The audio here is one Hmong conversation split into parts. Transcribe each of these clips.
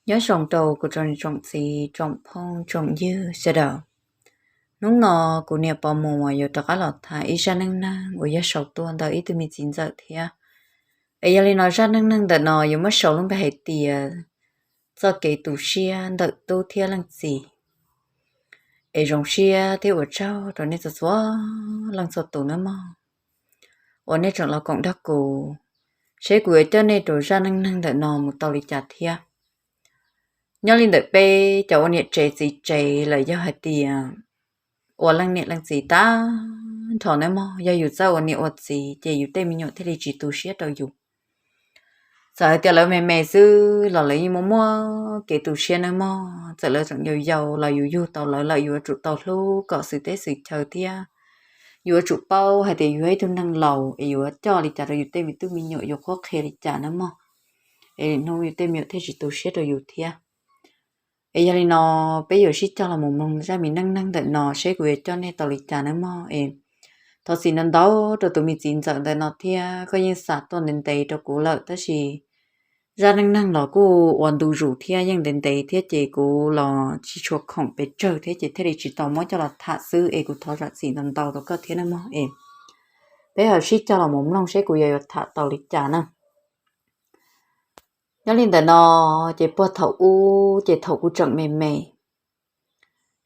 Nyob zoo rau kuv tsoom niam tsoom txiv tsoom phooj tsoom ywg sawv daws. Hnub no kuv niam Pov Muas yuav rov qab los tham ib zaj neej neeg uas yog sau tuaj ntawm ib tug me txiv ntxawm thiab. Es yog li no zaj neej neeg ntawm no yuav muab sau lub npe hais tias txoj kev tu siab ntawm tub thiab leej txiv. Es zoo siab thiab ua tsaug rau nej txhua txhua leej txhua tus nawb mog uas nej tseem los koom nrog kuv, seb kuv yuav coj nej rau zaj neej neeg ntawm no mus tau li cas thiab. Nyob li ntawm peb cov ua niam tsev txiv tsev lawm yog hais tias ua leej niam leej txiv tag nrho nawb mog, yog yus txawj ua niam ua txiv ces yus tej me nyuam thiaj li tsis tu siab rau yus. Txawm hais tias lawv me me xwb los lawv yeej muaj muaj kev tu siab nawb mog. Txawm lawv tseem yau yau los yus yug tau lawv lawm yus yuav tsum tau hlub kom xwm teb xwm chaw thiab yus yuav tsum paub hais tias yus yog ib tug neeg laus es yuav coj li cas rau yus tej me tub me nyuam, yuav qhuab qhia li cas nawb mog, es hnub yus tej me nyuam thiaj tsis tu siab rau yus thiab. Es yog li no peb yuav sib coj los mus mloog zaj me neej neeg ntawm no seb kuv yuav coj nej tau li cas nawb mog. Es thov txim ntau ntau rau tus me txiv ntxawm ntawm no thiab, koj yeej xa tuaj ntev ntev rau kuv lawm tab sis zaj neej neeg los kuj ua ntu zus thiab yeej ntev ntev thiab ces kuv los tsis tshua khoom pes tsawg thiab ces thiaj li tsis tau muab coj los tham xwb es kuv thov zam txim ntau ntau rau koj thiab nawb mog. Es peb ho sib coj los mus mloog seb kuv yuav yuav tham tau li cas na. Nyob li ntawm no ces puag thaum ub ces thaum kuv tseem me me,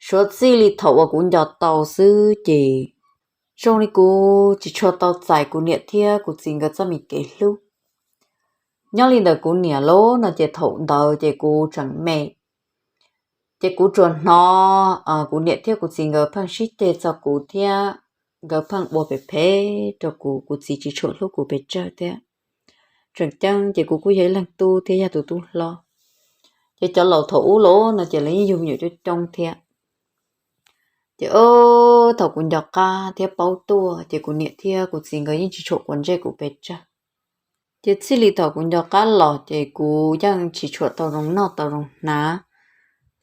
suav txij li thaum uas kuv nco tau xwb ces zoo li kuv tsis tshua tau txais kuv niam thiab kuv txiv nkawd txoj me kev hlub. Nyob li ntawm kuv niam lawm no ces thaum ntawd ces kuv tseem me, ces kuv tsuas hnov kuv niam thiab kuv txiv nkawd pheej sib ceg txog kuv thiab nkawd pheej ua phem phem rau kuv, kuv txiv tsis tshua hlub kuv pes tsawg thiab. Tseem ceeb ces kuv kuj yog ib leeg tub thiab yog tus tub hlob, ces cov laus thaum ub lawm no ces lawv yeej yug me nyuam coob coob thiab. Ces thaum kuv nco qab thiab paub tuaj ces kuv niam thiab kuv txiv nkawd yeej tsis tshua quav ntsej kuv pes tsawg. Ces txij li thaum kuv nco qab los ces kuv yeej tsis tshua tau zoo noj tau zoo hnav.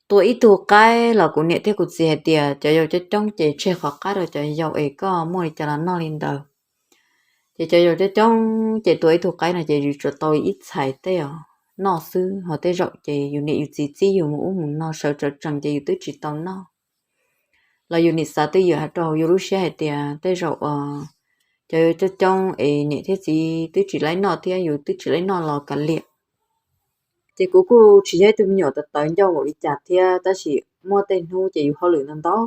Tua ib tug qaib los kuv niam thiab kuv txiv hais tias cov yau coob coob ces tseg qhov qab rau cov yau es koj muaj li cas los noj li ntawd. Ces cov yau coob coob ces tua ib tug qaib no ces yus tsuas tau ib txhais tej os noj xwb, ho tej zaum ces yus niam yus txiv txib yus mus ub mus no sawv tsawv tsees ces yus twb tsis tau noj. Los yus nim xav twj ywm hais rau hauv yus lub siab hais tias tej zaum cov yau coob coob es niam thiab txiv twb tsis laib noj thiab yus twb tsis laib noj los kav liam. Ces kuv kuj tsis yog ib tug me nyuam tawv tawv ncauj npaum li cas thiab tab sis muaj tej hnub ces yus hauj lwm ntau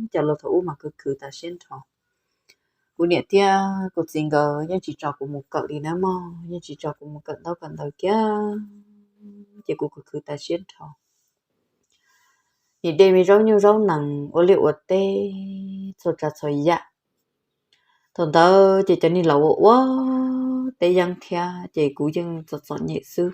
ntau cov laus thaum ub mas khwv khwv tas siab nrho. Kuv niam thiab kuv txiv nkawd yeej tsis tso kuv mus kawm li nawb mog, yeej tsis tso kuv mus kawm ntaub kawm ntawv kiag, ces kuv khwv khwv tas siab nrho. Nim de me zaub nyuj zaub nees ua liaj ua teb txhua tsav txhua yam. Thaum ntawd ces cov niag laus ua ua teb yeeb thiab ces kuv yeej txom txom nyem xwb.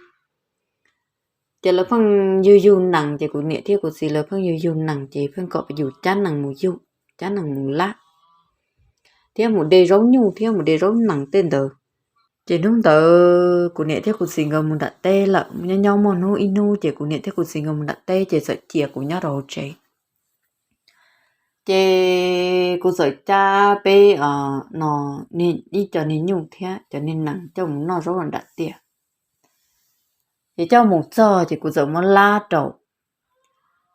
Ces lawv pheej yug yug nees ces kuv niam thiab kuv txiv lawv pheej yug yug nees ces pheej kom yus cab nees mus yug, cab nees mus lab, thiab mus de zaub nyuj thiab mus de zaub nees tej ntawd. Ces hnub ntawd kuv niam thiab kuv txiv nkawd mus nram teb lawm, nyob nyob muaj hnub ib hnub ces kuv niam thiab kuv txiv nkawd mus nram teb ces txawm cia kuv nyob rau hauv tsev. Ces kuv txawm cab peb no ib co niag nyuj thiab cov niag nees coj mus noj zaub nram tiaj. Ces coj mus txog ces kuv txawm muab lab rau,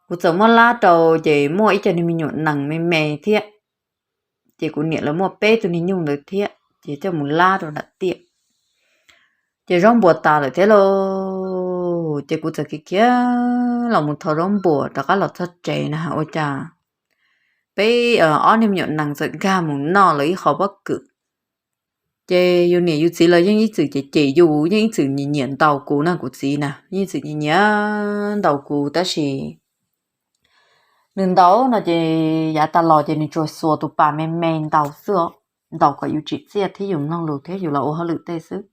kuv txawm muab lab rau ces muaj ib co niag me nyuam nees me me thiab. Ces kuv niam lawv muaj peb tug niag nyuj ntawd thiab ces coj mus lab rau nram tiaj. Ces zaub npuas tas lawm thiab lauj, ces kuv txawm khiav khiav los mus thau zaub npuas rov qab los txog tsev na ua cas peb ob niag me nyuam nees txawm nkag mus noj lawv ib qho pob kws. Ces yus niam yus txiv lawv yeej ib txwm cem cem yus, yeej ib txwm nyiam nyiam ntaus kuv na, kuv txiv na yeej ib txwm nyiam nyiam ntaus kuv tab sis nws ntaus no ces yav tas los ces nws tsuas xuas tus pas me me ntaus xwb os, ntaus kom yus tsim txiaj thiab yus mloog lus thiab yus los ua hauj lwm tej xwb.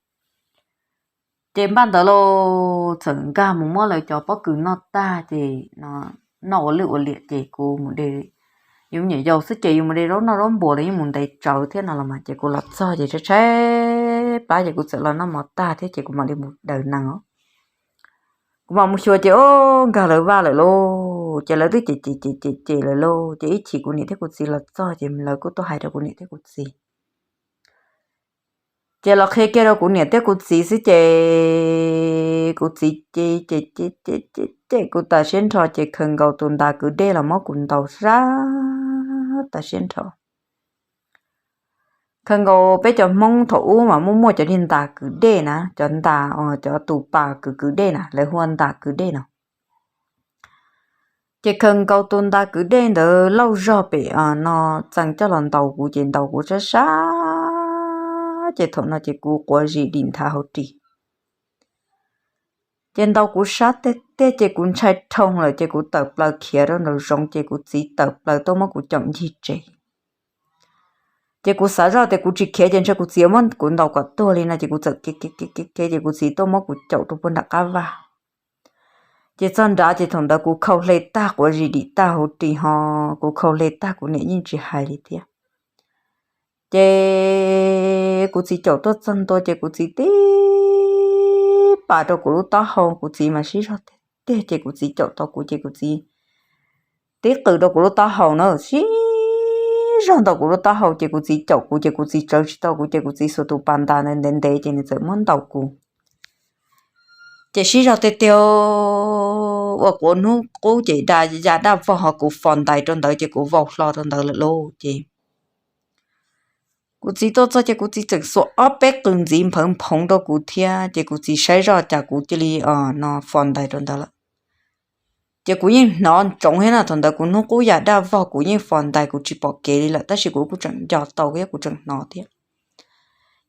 Ces npaj ntawd lauj txawm nkag mus muab lawv cov pob kws noj tag ces noj ua lwj ua liam ces kuv mus de, yus me nyuam yaus xwb ces yus mus de zaub noj zaub npuas los yeej mus ntev tsawv thiab no los mas ces kuv los txog ces tshaib tshaib plab ces kuv txawm los noj mov tag thiab ces kuv mam li mus daws nees os. Kuv mam mus xyuas ces o, nkag lawv vaj lawm lauj, ces lawv twb cem cem cem cem cem lawm lauj, ces ib chim kuv niam thiab kuv txiv los txog ces lawv kuj tuaj hais rau kuv niam thiab kuv txiv. Ces los qhia kiag rau kuv niam thiab kuv txiv xwb ces kuv txiv ces cem kuv tas siab nrho ces khaws nkaus tus ntas kwv dej los muab kuv ntaus sab tas siab nrho. Khaws nkaus peb cov Hmoob thaum ub mas muaj muaj cov niag ntas kwv dej na, cov ntas, cov tus pas kwv kwv dej na, lawv hu ua ntas kwv dej no. Ces khaws nkaus tus ntas kwv dej ntawd lauj zog pem no txee coj los ntaus kuv ces ntaus kuv sab sab ces thaum no ces kuv quav zis dim nthav hauv ris. Ces ntaus kuv sab tiag tiag ces kuv ntshai rhoo lawm ces kuv tawm plaws khiav rau nraum zoov ces kuv txiv tawm plaws tuaj muab kuv caum ncig tsev. Ces kuv xav zoj tias kuv tsis khiav ces ntshe kuv txiv muab kuv ntaus kom tuag li no ces kuv txawm khiav khiav khiav khiav ces kuv txiv tuaj muab kuv caum rau puag nram qab vaj. Ces txog nrad ces thaum ntawd kuv khau hle tag, quav zis dim tag hauv ris ho, kuv khau hle tag kuv niam yeej tsis hais li thiab. Ces kuv txiv caum tuaj txog ntua ces kuv txiv tib pas rau kuv lub taub hau, kuv txiv mas sib zog tiag tiag ces kuv txiv caum tau kuv ces kuv txiv tib qws rau kuv lub taub hau na, sib zog ntaus kuv lub taub hau ces kuv txiv caum kuv ces kuv txiv tsawv tsis tau kuv ces kuv txiv xuas tus pas ntas ntawd ntev ntev ces nws txawm muab ntaus kuv. Ces sib zog tiag tiag ua kuv hnub qub ces da ya daj vog ho kuv fos ntais rau ntawd ces kuv vau hlo rau ntawd lawm lauj ces kuv txiv tuaj txog ces kuv txiv txawm xuas ob peb qws ntxiv nphawv nphoov rau kuv thiab ces kuv txiv saib zoj cas kuv cia li no fos ntais rau ntawd lawm. Ces kuv yeej hnov ntsoov thiab na, thaum ntawd kuv hnub qub ya daj vog kuv yeej fos ntais kuv tsis pom kev li lawm tab sis kuv kuj tseem nco tau thiab kuv tseem hnov thiab.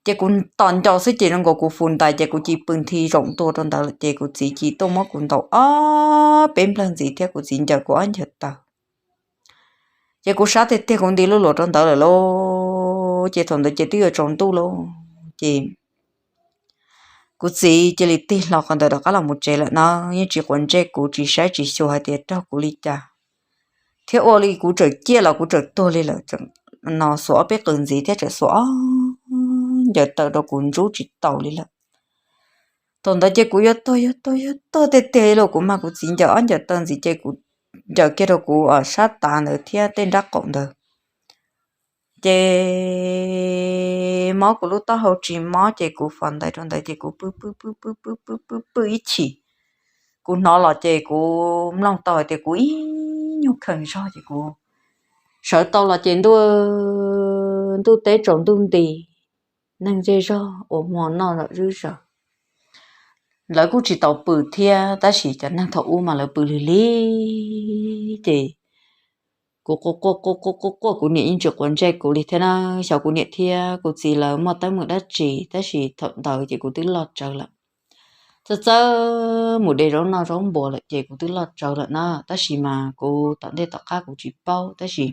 Ces kuv tos nco xwb ces zoo nkaus kuv fos ntais ces kuv cia li pw nthi zaum ntua rau ntawd lawm ces kuv txiv cia li tuaj muab kuv ntaus ob peb nplawg ntxiv thiab kuv txiv ncaws kuv ob ncaws taw. Ces kuv sab tiag tiag kuv nti lub luas rau ntawd lawm lauj, ces thaum ntawd ces twb yuav tsaus ntuj lauj, ces kuv txiv cia li tig hlo qhov ntawd rov qab los mus tsev lawm na, yeej tsis quav ntsej kuv tsis saib tsis xyuas hais tias raug kuv li cas, thiab ua li kuv tseem ciaj los kuv tseem tuag li lawm, no xuas ob peb qws ntxiv thiab tseem xuas ob ncaws taw rau kuv ntsub tsis taus li lawm. Thaum ntawd ces kuv yuav tuag yuav tuag yuav tuag tiag tiag li lauj, kuv mag kuv txiv ncaws ob ncaws taw ntxiv ces kuv ncaws kiag rau kuv sab tav ntawd thiab tej nrab qaum ntawd. Ces mob kuv lub taub hau tsis mob ces kuv fos ntais rau ntawd ces kuv pw pw pw pw pw pw pw pw ib chim. Kuv hnov los ces kuv mloog tau hais tias kuv ib nyuag khees zog ces kuv sawv tau los ces ntuj, ntuj teb tsaus ntuj nti, neeg zej zog ua hmo noj zom zwb zaws. Lawv kuj tsis tau pw thiab tab sis cov neeg thaum ub mas lawv pw lig lig ces kuv quaj quaj quaj quaj quaj quaj kuv niam yeej tsis quav ntsej kuv li thiab na. Xyov kuv niam thiab kuv txiv lawv muaj teeb meem dab tsi tab sis thaum ntawd ces kuv twb loj tsawv lawm. Txawj txawj mus de zaub noj zaub npua lawm ces kuv twb loj tsawv lawm na, tab sis mas kuv tom ntej tom qab kuv tsis paub tab sis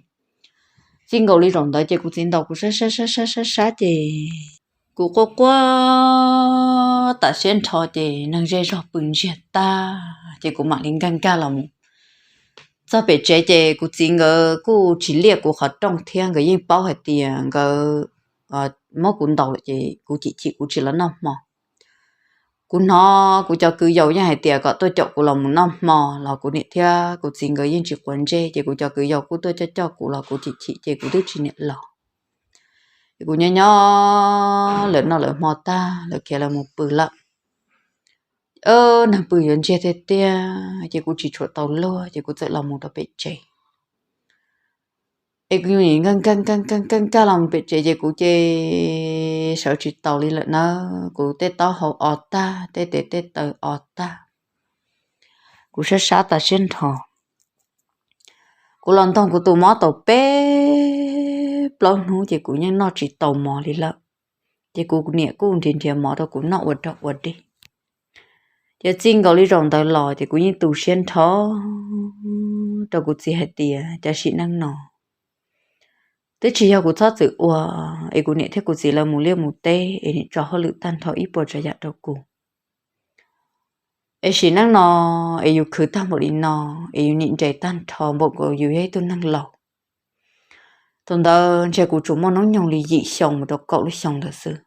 txij nkaus li zaum ntawd ces kuv txiv ntaus kuv sab sab sab sab sab sab ces kuv quaj quaj tas siab nrho ces neeg zej zog pw ntsiag tag ces kuv mam li nkag nkag los mus txog pem tsev ces kuv txiv nkawd kuj tsis liaj kuv qhov rooj thiab nkawd yeej paub hais tias nkawd muab kuv ntaus lawm ces kuv chim chim kuv tsis los noj hmo. Kuv hnov kuv cov kwv yau yeej hais tias kom tuaj caum kuv los mus noj hmo los kuv niam thiab kuv txiv nkawd yeej tsis quav ntsej ces kuv cov kwv yau kuj tuaj coj coj kuv los kuv chim chim ces kuv twb tsis niam los. Kuv nyob nyob lawv noj lawv hmo tag lawv khiav lawv mus pw lawm. Neeg pw yuav ntsiag tiag tiag ces kuv tsis tshua tau luag ces kuv txawm los mus rau pem tsev. Es kuv nkag nkag nkag nkag nkag los mus pem tsev ces kuv ces sawv tsis taus li lawm na. Kuv tej taub hau o tag, tej tes tej taw o tag, kuv sab sab tas siab nrho. Kuv los ntoog kuv tus mob tau peb plaub hnub ces kuv yeej noj tsis tau mov li lawm. Ces kuv niam kuj nrhiav nrhiav mov rau kuv noj ua dog ua dig. Ces txij nkaus li zaum ntawd los ces kuv yeej tu siab nrho rau kuv txiv hais tias cov sim neej no twb tsis yog kuv txhob txwm ua, es kuv niam thiab kuv txiv lawv mus liaj mus teb es niam tso hauj lwm tag nrho ib puas tsav yam rau kuv. Es sim neej no es yus khwv tag npaum li no, es yus nim nres tag nrho npaum nkaus yus yog ib tug neeg laus. Thaum ntawd ntshe kuv tsuas muaj hnub nyoog li yim xyoo mus rau kaum lub xyoo ntawd xwb.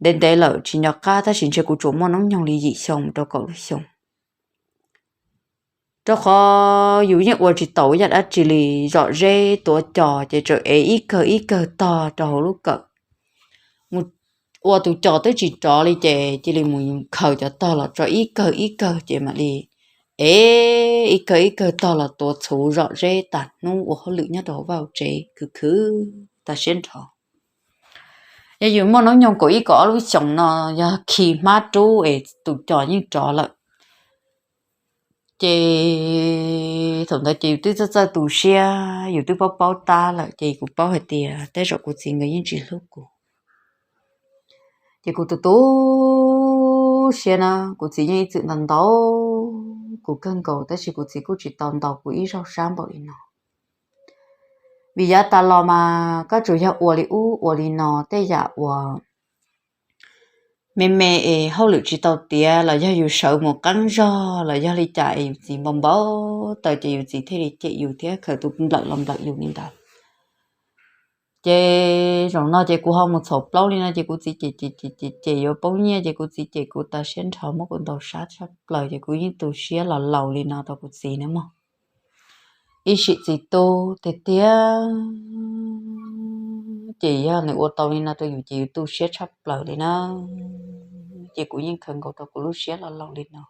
Ntev ntev lawm tsis nco qab tab sis ntshe kuv tsuas muaj hnub nyoog li yim xyoo mus rau kaum lub xyoo. Rau qhov yus yeej ua tsis taus yam dab tsi li, zom zeb tuav cos ces tseem ev ib kawg ib kawg tog rau hauv lub kawm. ua tus cos twb tsis rov li ces cia li mus khaws cov tog los tso ib kawg ib kawg ces mam li, ev ib kawg ib kawg tog los tuav txhuv zom zeb tas hnub ua hauj lwm nyob rau hauv vaj hauv tsev khwv khwv tas siab nrho. Yog yus muaj hnub nyoog kaum ib kaum ob lub xyoos no, yog khi hmab rub es tus cos yeej rov lawm. Ces thaum ntawd ces yus twb txawj txawj tu siab, yus twb paub paub tab lawm ces kuv paub hais tias tej zaum kuv txiv nkawd yeej tsis hlub kuv. Ces kuv tus tu siab na, kuv txiv yeej ib txwm ntaus ntaus kuv kawg nkaus, tab sis kuv txiv kuj tsis tau ntaus kuv ib zaug sab npaum li no. Vim yav tas los mas koj tsuas yog ua li ub ua li no, tej yam uas me me es hauj lwm tsis tau tiav los yog yus sawv mus qeeb zog los yog li cas es yus txiv npau npau taws ces yus txiv thiaj li cem yus thiab khaws tus nplawm los nplawm yus li ntawd. Ces zaum no ces kuv ho mus txhaum plaub li no ces kuv txiv cem cem cem cem yuav poob nyiaj ces kuv txiv cem kuv tas siab nrho muab kuv ntaus sab tshaj plaws ces kuv yeej tu siab los laus li no rau kuv txiv na mog. Ib sim txiv tu tiag tiag ces yog nws ua tau li no rau yus ces yus tu siab tshaj plaws li na. Ces kuv yeej khaws nkaus rau kuv lub siab los laus li no.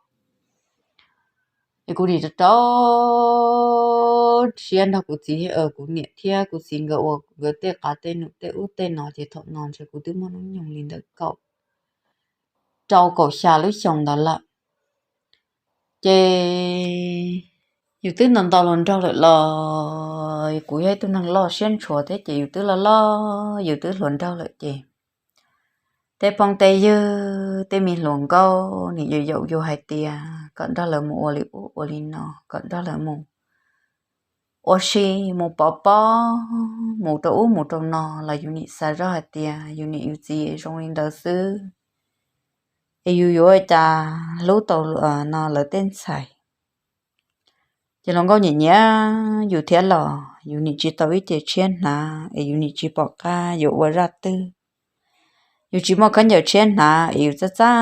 Es kuv nim rau rau siab nrog kuv txiv, kuv niam thiab kuv txiv nkawd ua nkawd tej qav tej num tej ub tej no ces thaum no ntshe kuv twb muaj hnub nyoog li ntawm kaum rau kaum xya lub xyoos ntawd lawm. Ces yus twb ntaus ntaus hluas nraug lawm los kuv yog ib tug neeg loj siab ntshua thiab ces yus twb loj loj yus twb hluas nraug lawm ces tej phooj tej ywg tej me hluas nkauj nim yaum yaum yus hais tias kom nrog lawv mus ua li ub ua li no, kom nrog lawv mus ua si, mus pov pob, mus rau ub mus rau no los yus nim xav zoj hais tias yus niam yus txiv zoo li ntawd xwb es yus yuav ua cas hlub tau no lawv tej ntxhais. Ces hluas nkauj nyiam nyiam yus thiab los yus nim tsis tau ib ce tshiab hnav es yus nim tsis pom qab yuav ua zaj twg. Yus tsis muaj khaub ncaws tshiab hnav es yus txaj txaj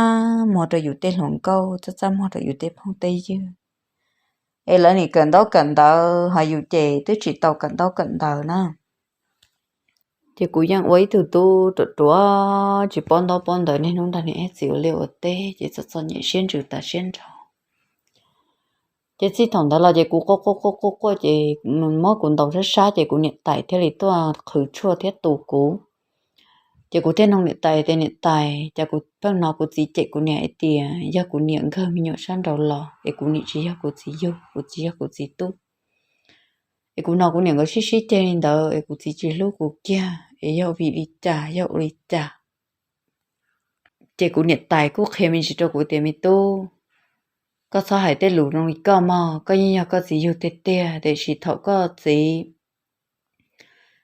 muag rau yus tej hluas nkauj, txaj txaj muag rau yus tej phooj tej ywg, es lawv nim kawm ntaub kawm ntawv ho yus ces twb tsis tau kawm ntaub kawm ntawv na. Ces kuv yeej ua ib tug tub ruam ruam tsis paub ntaub paub ntawv, niaj hnub nrog niam txiv ua liaj ua teb ces txom txom nyem siab ntsws tas siab nrho. Ces txij thaum ntawd los ces kuv quaj quaj quaj quaj quaj ces muab kuv ntaus sab sab ces kuv niam tais thiaj li tuaj qhwv tshuaj thiab tu kuv. Ces kuv thiaj nug niam tais tias niam tais, cas kuv pheej hnov kuv txiv cem kuv niam hais tias yog kuv niam nkawg me nyuam sab nraud los es kuv niam tsis yog kuv txiv yug, kuv tsis yog kuv txiv tub. Es kuv hnov kuv niam nkawd sib sib ceg li ntawd es kuv txiv tsis hlub kuv kiag es yog vim li cas yog ua li cas. Ces kuv niam tais kuj qhia me ntsis rau kuv tias me tub, koj txhob hais tej lus zoo li koj mog, koj yeej yog koj txiv yug tiag tiag, tiam sis thaum koj txiv,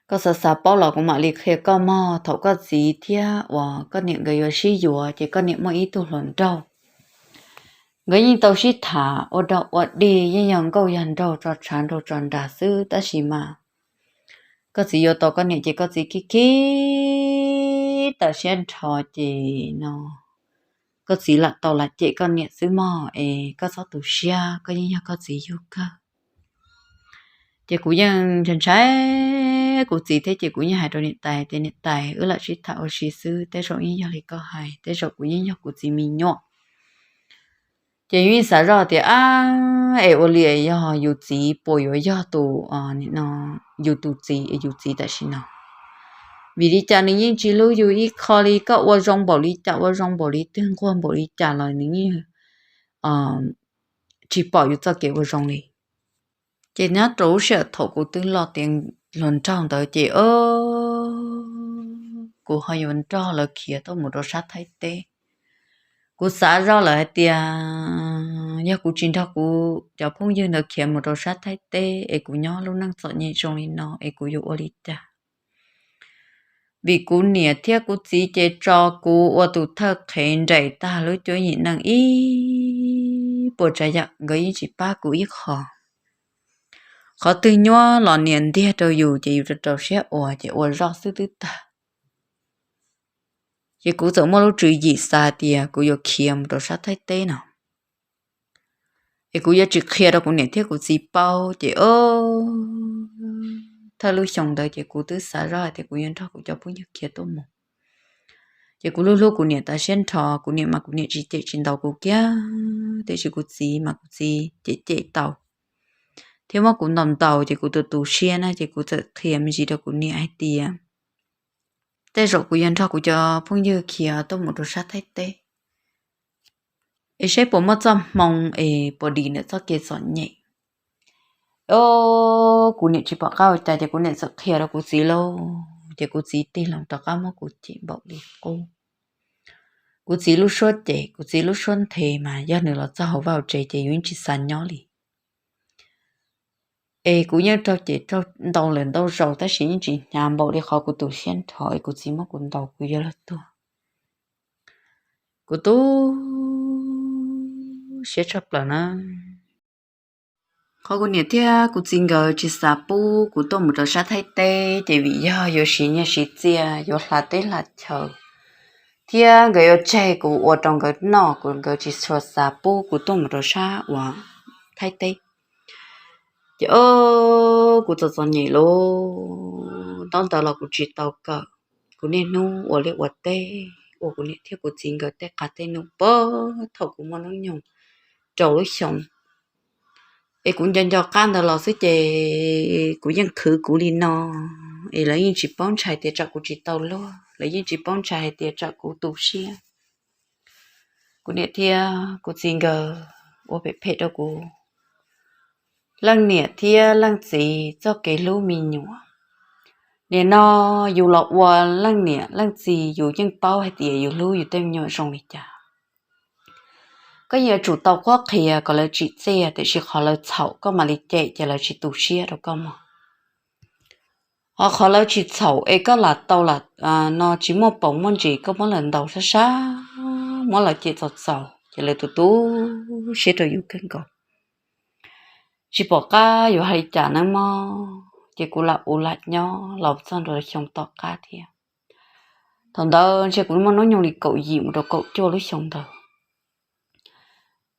koj xav xav paub los kuv mam li qhia koj mog. Thaum koj txiv thiab uas koj niam nkawd yuav sib yuav ces koj niam muaj ib tug hluas nraug, nkawd yeej tau sib tham ua dog ua dig, yeej yog nkauj yog nraug tso tshav nraug tso nrag xwb, tab sis mas koj txiv yuav tau koj niam ces koj txiv khib khib tawm siab nrho ces no koj txiv lam tau lam cem koj niam xwb mog, es koj txhob tu siab, koj yeej yog koj txiv yug kawg. Ces kuv yeej ntshai ntshai kuv txiv thiab ces kuv yeej hais rau niam tais tias niam tais, wb lam sib tham ua si xwb, tej zaum yeej yog li koj hais, tej zaum kuv yeej yog kuv txiv me nyuam. Ces yus yeej xav zoj tias ab, es ua li yog yus txiv puas yuav yog tus, yus tus txiv, yus txiv tam sim no, vim li cas nws yeej tsis hlub yus ib qho li, koj ua zoo npaum li cas, ua zoo npaum li twg, nquag npaum li cas los nws yeej tsis pom yus txoj kev ua zoo li. Ces nyob rau lub sij hawm thaum kuv twb loj tiav hluas nraug ntawd ces kuv ho yuav nrog lawv khiav tuaj mus rau sab Thaib teb. Kuv xav zoj lawm hais tias yog kuv tsis nrog kuv cov phooj ywg ntawd khiav mus rau sab Thaib teb es kuv nyob lub neej txom nyem zoo li no es kuv yuav ua li cas? Vim kuv niam thiab kuv txiv ces tso kuv ua tus thawj qhev nraim tag lub cuab yim neej ib puas tsav yam, nkawd yeej tsis pab kuv ib qho. Qhov twg nyuaj los nias ntiag rau yus ces yus rau rau siab ua ces ua zoj xwb twb tag. Ces kuv txawm muaj lub tswv yim xav tias kuv yuav khiav mus rau sab Thaib teb no. Es kuv yuav tsis qhia rau kuv niam thiab kuv txiv paub ces thawj lub xyoo ntawd ces kuv twb xav zoj hais tias kuv yuav nrog kuv cov phooj ywg khiav tuaj mus. Ces kuv hlub hlub kuv niam tas siab nrho, kuv niam mas kuv niam tsis cem tsis ntaus kuv kiag, tiam sis kuv txiv mas kuv txiv cem cem tau thiab muab kuv ntaus ntaus, ces kuv tus tu siab na, ces kuv txawm qhia me ntsis rau kuv niam hais tias tej zaum kuv yuav nrog kuv cov phooj ywg khiav tuaj mus rau sab Thaib teb es saib puas muaj txoj hmoo es puas dim ntawm txoj kev txom nyem. Kuv niam tsis pom qab ua cas ces kuv niam txawm qhia rau kuv txiv lauj, ces kuv txiv tig los rov qab muab kuv cem npaum li qub. Kuv txiv lub suab cem, kuv txiv lub suab nthe mas yog nws los txog hauv vaj hauv tsev ces yus yeej tsis xav nyob li. Es kuv yeej raug cem raug ntaus lawm ntau zaus tab sis yeej tsis hnyav npaum li qhov kuv tu siab nrho es kuv txiv muab kuv ntaus kuv yuav luag tuag. Kuv tu siab tshaj plaws na. Qhov kuv niam thiab kuv txiv nkawd tsis xav pub kuv tuaj mus rau sab Thaib teb ces vim yog yuav siv nyiaj siv txiaj, yuav hla teb hla chaw, thiab nkawd yuav tseg kuv ua rau nkawd noj, kuv nkawd tsis tshua xav pub kuv tuaj mus rau sab uas Thaib teb. Ces o, kuv txom txom nyem lauj, ntaub ntawv los kuv tsis tau kawm, kuv niaj hnub ua liaj ua teb ua kuv niam thiab kuv txiv nkawd tej qab tej num puag thaum kuv muaj hnub nyoog rau lub xyoo. Es kuv nco nco qab ntawd los xwb ces kuv yeej khwv kuv li no, es lawv yeej tsis paub ntshai tias tsam kuv tsis tau luag, lawv yeej tsis paub ntshai hais tias tsam kuv tu siab. Kuv niam thiab kuv txiv nkawd ua phem phem rau kuv. Leej niam thiab leej txiv txoj kev hlub me nyuam. Nim no yus los ua leej niam leej txiv yus yeej paub hais tias yus hlub yus tej me nyuam zoo li cas. Koj yuav tsum tau qhuab qhia kom lawv tsim txiaj, tiam sis qhov lawv txhaum koj mam li cem ces lawv tsis tu siab rau koj mog. Ho qhov lawv tsis txhaum es koj lam tau lam no tsis muaj paus muaj ntsis koj muab lawv ntaus sab sab, muab lawv cem txaus txaus ces lawv tu tu siab rau yus kawg nkaus. Tsis pom qab yuav hais li cas nawb mog, ces kuv lam ua lam nyob los txog nrho xyoo tom qab thiab. Thaum ntawd ntshe kuv muaj hnub nyoog li kaum yim mus rau kaum cuaj lub xyoo ntawd.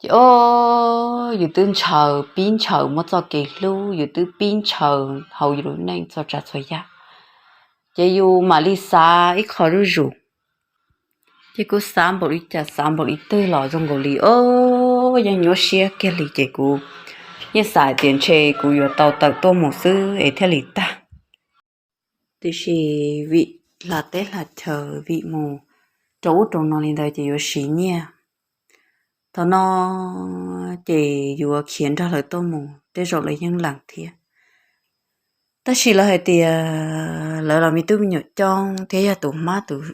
Ces o, yus twb ntshaw pib ntshaw muaj txoj kev hlub, yus twb pib ntshaw hauv yus lub neej txhua tsav txhua yam, ces yus mam li xav ib qho zuj zus. Ces kuv xav npaum li cas xav npaum li twg los zoo nkaus li o, yeej nyuaj siab kiag li ces kuv yeej xav hais tias ntshe kuv yuav tau tawm tuaj mus xwb es thiaj li tag. Tiam sis vim hla teb hla chaw, vim mus rau ub rau no li ntawd ces yuav siv nyiaj. Thaum no ces yuav khiav nrog lawv tuaj mus tej zaum lawv yeej lees thiab. Tab sis lawv hais tias lawv los me tub me nyuam coob thiab yog tus hmab tus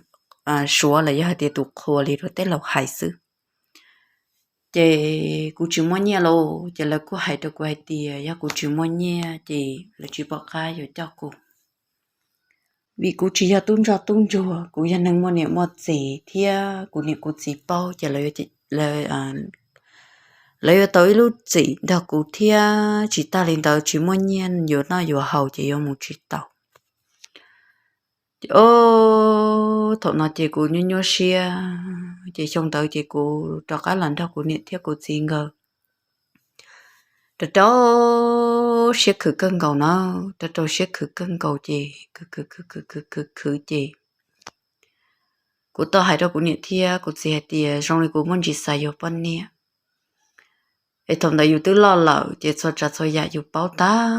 suav los yog hais tias tus qhua li rau tej laus hais xwb. Ces kuv tsis muaj nyiaj lauj, ces lawv kuj hais rau kuv hais tias yog kuv tsis muaj nyiaj ces lawv tsis pom qab yuav coj kuv. Vim kuv tsis yog tub ntsoj tub ntsuag, kuv yog neeg muaj niam muaj txiv thiab kuv niam kuv txiv paub ces lawv yuav tau ib lub txim nrog kuv thiab tsis tag li ntawd tsis muaj nyiaj yuav noj yuav haus ces yuav mus tsis tau. Ces o, thaum no ces kuv nyuaj nyuaj siab, ces xyoo ntawd ces kuv rov qab los nrog kuv niam thiab kuv txiv nkawd rau rau siab khwv kawg nkaus na, rau rau siab khwv kawg nkaus ces khwv khwv khwv khwv khwv khwv ces kuv tau hais rau kuv niam thiab kuv txiv hais tias zoo li kuv muaj ntsis xav yuav poj niam, es thaum ntawd yus twb loj lawm ces txhua tsav txhua yam yus paub tag,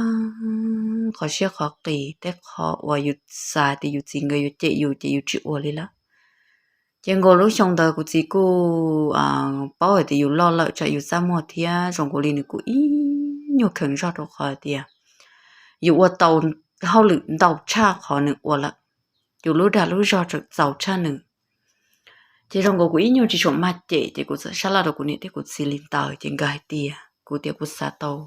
qhov siab qhov qis tej qho uas yus xav tias yus txiv nkawd yuav cem yus ces yus tsis ua li lawm. Ces nkaus lub xyoo ntawd kuv txiv kuj paub hais tias yus loj lawm tsam yus txaj muag thiab zoo nkaus li nws kuj ib nyuag kheev zog rau qhov tias yus ua tau hauj lwm ntau tshaj qhov nws ua lawm, yus lub dag lub zog tseem txaus tshaj nws. Ces zoo nkaus kuv ib nyuag tsis tshua mag cem ces kuv txawm sab laj rau kuv niam thiab kuv txiv li ntawd ces nkawd hais tias kuv tias kuv xav tau,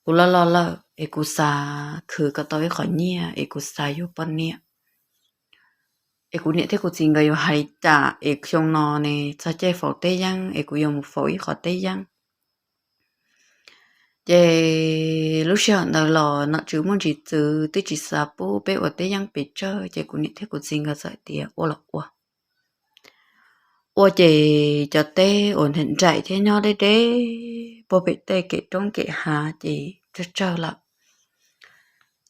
kuv loj loj lawm es kuv xav khwv kom tau ib qho nyiaj es kuv xav yuav poj niam. Es kuv niam thiab kuv txiv nkawd yuav hais li cas es xyoo no ne txog caij faus teb yeeb es kuv yuav mus faus ib qho teb yeeb. Ces lub sij hawm ntawd los nom tswv muaj ntsis txwv twb tsis xav pub peb ua teb yeeb pes tsawg ces kuv niam thiab kuv txiv nkawd txawm tias ua los ua. Ua ces cov teb uas nraim thiab nyob deb deb puag pem tej kem roob kem hav ces tsawg tsawg lawm.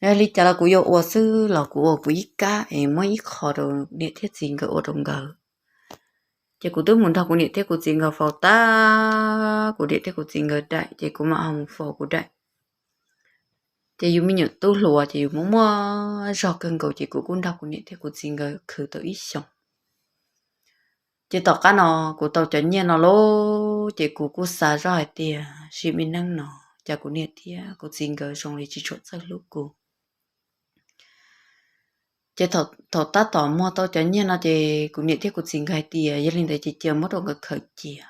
Yog li cas los kuv yuav ua xwb los kuv ua kuv ib kab es muab ib qho rau niam thiab txiv nkawd ua rau nkawd. Ces kuv twb mus nrog kuv niam thiab kuv txiv nkawd faus tag, kuv niam thiab kuv txiv nkawd daim, ces kuv mam ho mus faus kuv daim. Ces yus me nyuam tub hluas ces yus muaj muaj zog kawg nkaus, ces kuv kuj nrog kuv niam thiab kuv txiv nkawd khwv tau ib xyoos. Ces tom qab no kuv tau cov nyiaj no lauj, ces kuv kuj xav zoj hais tias sim me neej no cas kuv niam thiab kuv txiv nkawd zoo li tsis tshua txawj hlub kuv. Ces thaum tab tom muag tau cov nyiaj no ces kuv niam thiab kuv txiv nkawd hais tias yog li ntawd ces cia muab rau nkawd khaws cia.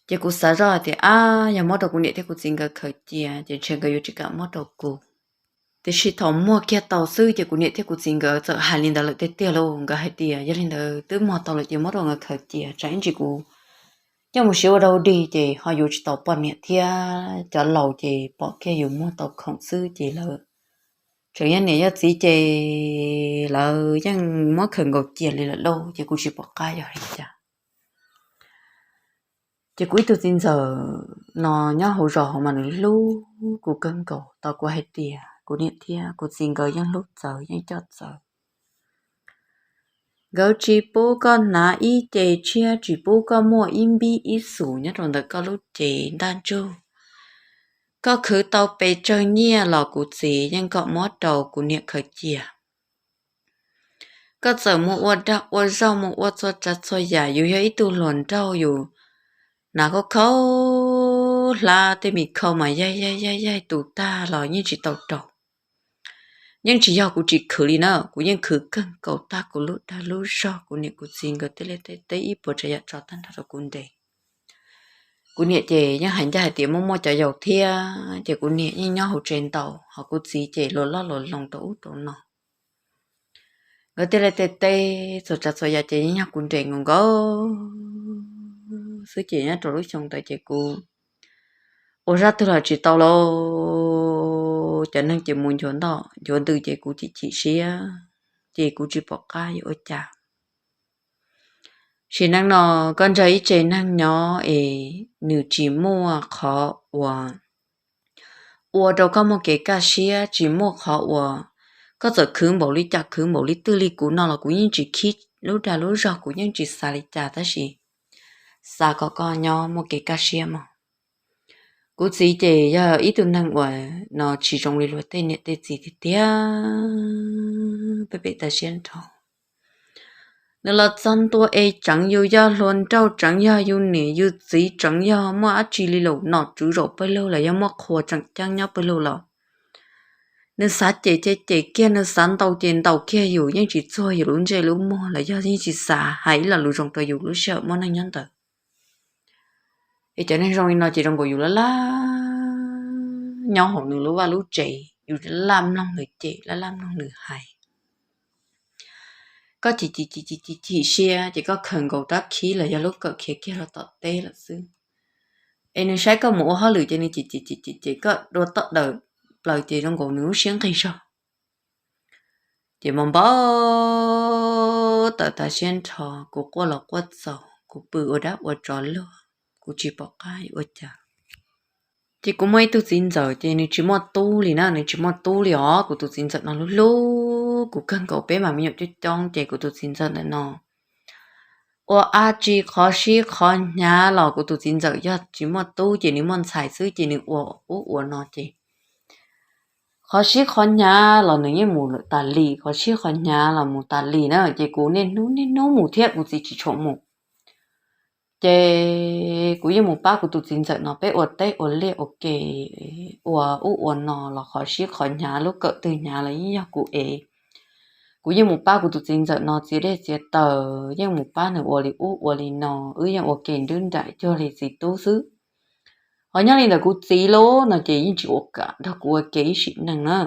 Ces kuv xav zoj hais tias ab, yog muab rau kuv niam thiab kuv txiv nkawd khaws cia ces ntshe nkawd yuav tsis kam muab rau kuv. Tiam sis thaum muag kiag tau xwb ces kuv niam thiab kuv txiv nkawd txawm hais li ntawd lawm tiag tiag lauj. Nkawd hais tias yog li ntawd twb muag tau lawm ces muab rau nkawd khaws cia, tsam ib ntsis kuv coj mus siv ua dau dig ces ho yuav tsis tau poj niam thiab cov laus ces pom kiag yus muag tau khoom xwb ces lawv tseem yog niam yog txiv ces lawv yeej muab khaws nkaus cia li lawm lauj, ces kuv tsis pom qab yog li cas. Ces kuv ib tug txiv ntxawm no nyob hauv zos hauv mas nws hlub kuv kawg nkaus, tau kuv hais tias kuv niam thiab kuv txiv nkawd yeej hlub txawv yeej coj txawv. Nkawd tsis pub koj hnav ib ce tshiab, tsis pub koj muaj ib npib ib xus nyob rau ntawm koj lub cev ntaj ntsug. Koj khwv tau pes tsawg nyiaj los kuv txiv yeej kom muab rau kuv niam khaws cia. Koj txawm mus ua dag ua zog mus ua txhua tsav txhua yam, yus yog ib tug hluas nraug yus hnav khaub khaub hlab tej me khau mas yaig yaig yaig yaig tus tag los yeej tsis tau rau, yeej tsis yog kuv tsis khwv li na, kuv yeej khwv kawg nkaus tag kuv lub dag lub zog, kuv niam kuv txiv nkawd tej liaj tej teb ib puas tsav yam tso tag nrho rau kuv nres. Kuv niam ces yeej hais ncaj hais tias muaj muaj cov yaus thiab ces kuv niam yeej nyob hauv tsev ntaus, ho kuv txiv ces luas loj luas loos rau ub rau no. Nkawd tej liaj tej teb txhua tsav txhua yam ces yeej yog kuv nres nkaus nkaus xwb ces nyob rau lub xyoo ntawd ces kuv ua zaj twg los tsis tau lauj, cov neeg ces mus nchuav ntoj nchuav ntws ces kuv chim chim siab ces kuv tsis pom qab yuav ua cas. Sim neej no koj nrog ib tse neeg nyob es nws tsis muaj qhov uas ua rau koj muaj kev kaj siab, tsis muaj qhov uas koj txawm khwv npaum li cas khwv npaum li twg li kuv no los kuv yeej tsis khib lub dag lub zog, kuv yeej tsis xav li cas tab sis xav kom koj nyob muaj kev kaj siab mog. Kuv txiv ces yog ib tug neeg uas no tsis zoo li luag tej niam tej txiv tiag tiag, peb pem tas siab nrho. Nws los txog ntua es tseem yus yog hluas nraug, tseem yog yus niam yus txiv, tseem yog muaj dab tsi li los nom tswv zaum pawg lug los yog muaj qhua tseem ceeb nyob pawg lug los nws xav cem ces cem kiag, nws xav ntaus ces ntaus kiag yus, yeej tsis txuag yus lub ntsej lub muag los yog yeej tsis xav hais ib lo lus zoo rau yus lub sij hawm muaj neej nyob ntawd. Es cov neeg zoo li no ces zoo nkaus yus laj laj nyob hauv nws lub vaj lub tsev, yus laj mloog nws cem, laj laj mloog nws hais. Koj chim chim chim chim chim siab ces koj khaws nkaus rab khib los yog lub kawm khiav kiag rau tom teb lawm xwb. Es nws saib koj mus ua hauj lwm ces nws chim chim chim chim ces koj dua tom dawm plaws ces zoo nkaus nws lub siab nqig zog. Ces mas npau taws tas siab nrho, kuv quaj los quaj txaus, kuv pw ua dab ua tsov luag, kuv tsis pom qab yuav ua cas. Ces kuv muaj ib tug txiv ntxawm ces nws tsis muaj tub li na, nws tsis muaj tub li os. Kuv tus txiv ntxawm no hlub hlub kuv kawg nkaus, peb mas me nyuam coob coob ces kuv tus txiv ntxawm ntawm no ua dab tsi qhov sib qhov hnyav los kuv tus txiv ntxawm yog tsis muaj tub ces nws muaj ntxhais xwb ces nws ua ub ua no ces qhov sib qhov hnyav los nws yeej mus tas li, qhov sib qhov hnyav los mus tas li na. Ces kuv niaj hnub niaj hnub mus thiab kuv txiv tsis tshua mus. Ces kuv yeej mus pab kuv tus txiv ntxawm no peb ua teb ua liaj ua ke, ua ub ua no los qhov sib qhov hnyav lub kawm twg hnyav los yeej yog kuv ev. Kuv yeej mus pab kuv tus txiv ntxawm no txiav dej txiav taws, yeej mus pab nws ua li ub ua li no, wb yeej ua ke nrub nraim cuag li txiv tub xwb. Ho nyob li ntawm kuv txiv lauj no ces yeej tsis ua kam nrog kuv ua ke ib sim neej na.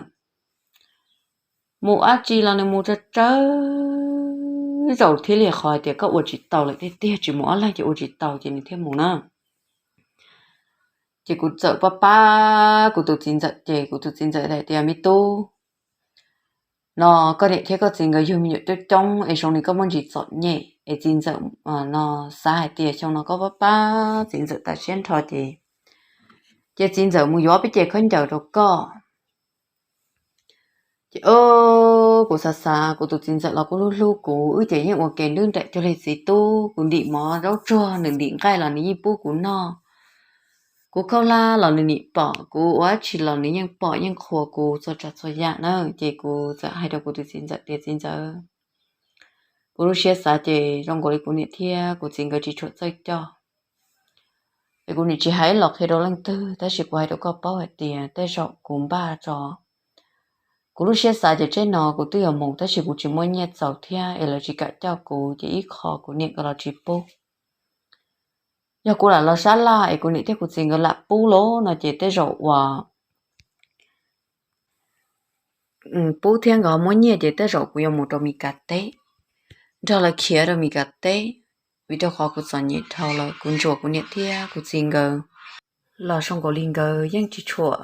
Mus dab tsi los nws mus tsawg tsawg zaus thiaj li qhov tias koj ua tsis tau lawm tiag tiag, tsis mus ob leeg ces ua tsis tau ces nws thiaj mus na. Ces kuv txawm pab pab kuv tus txiv ntxawm ces kuv tus txiv ntxawm hais tias, me tub, no koj niam thiab koj txiv nkawd yug me nyuam coob coob es zoo li koj muaj ntsis txom nyem es txiv ntxawm no xav hais tias xyoo no koj pab pab txiv ntxawm tas siab nrho ces, ces txiv ntxawm mus yuav peb ce khaub ncaws rau koj. Ces o, kuv xav xav kuv tus txiv ntxawm los kuj hlub hlub kuv, wb ces yeej ua ke nrub nraim cuag li txiv tub, kuv ntim mov zaub tsuag nws ntim nqaij los nws yeej pub kuv noj. Kuv khaub hlab los nws nim pom, kuv ua dab tsi los nws yeej pom yeej qhuas kuv txhua tsav txhua yam na. Ces kuv txawm hais rau kuv tus txiv ntxawm tias, Txiv ntxawm, kuv lub siab xav ces zoo nkaus li kuv niam thiab kuv txiv nkawd tsis tshua txawj coj. Es kuv nim tsis hais los qhia rau leej twg, tab sis kuv hais rau koj paub hais tias tej zaum kuv npaj tso, kuv lub siab xav ces tsheb no kuv twb yuav mus, tab sis kuv tsis muaj nyiaj txaus thiab es lawv tsis kam coj kuv, ces ib qho kuv niam nkawd los tsis pub. Yog kuv lam los sab laj es kuv niam thiab kuv txiv nkawd lam pub lawm no ces tej zaum uas pub thiab nkawd muab nyiaj ces tej zaum kuv yuav mus rau Mis Kas teb, nrog lawv khiav rau Mis Kas teb. Vim rau qhov kuv txom nyem dhau lawm, kuv ntsuas kuv niam thiab kuv txiv nkawd los zoo nkaus li nkawd yeej tsis tshua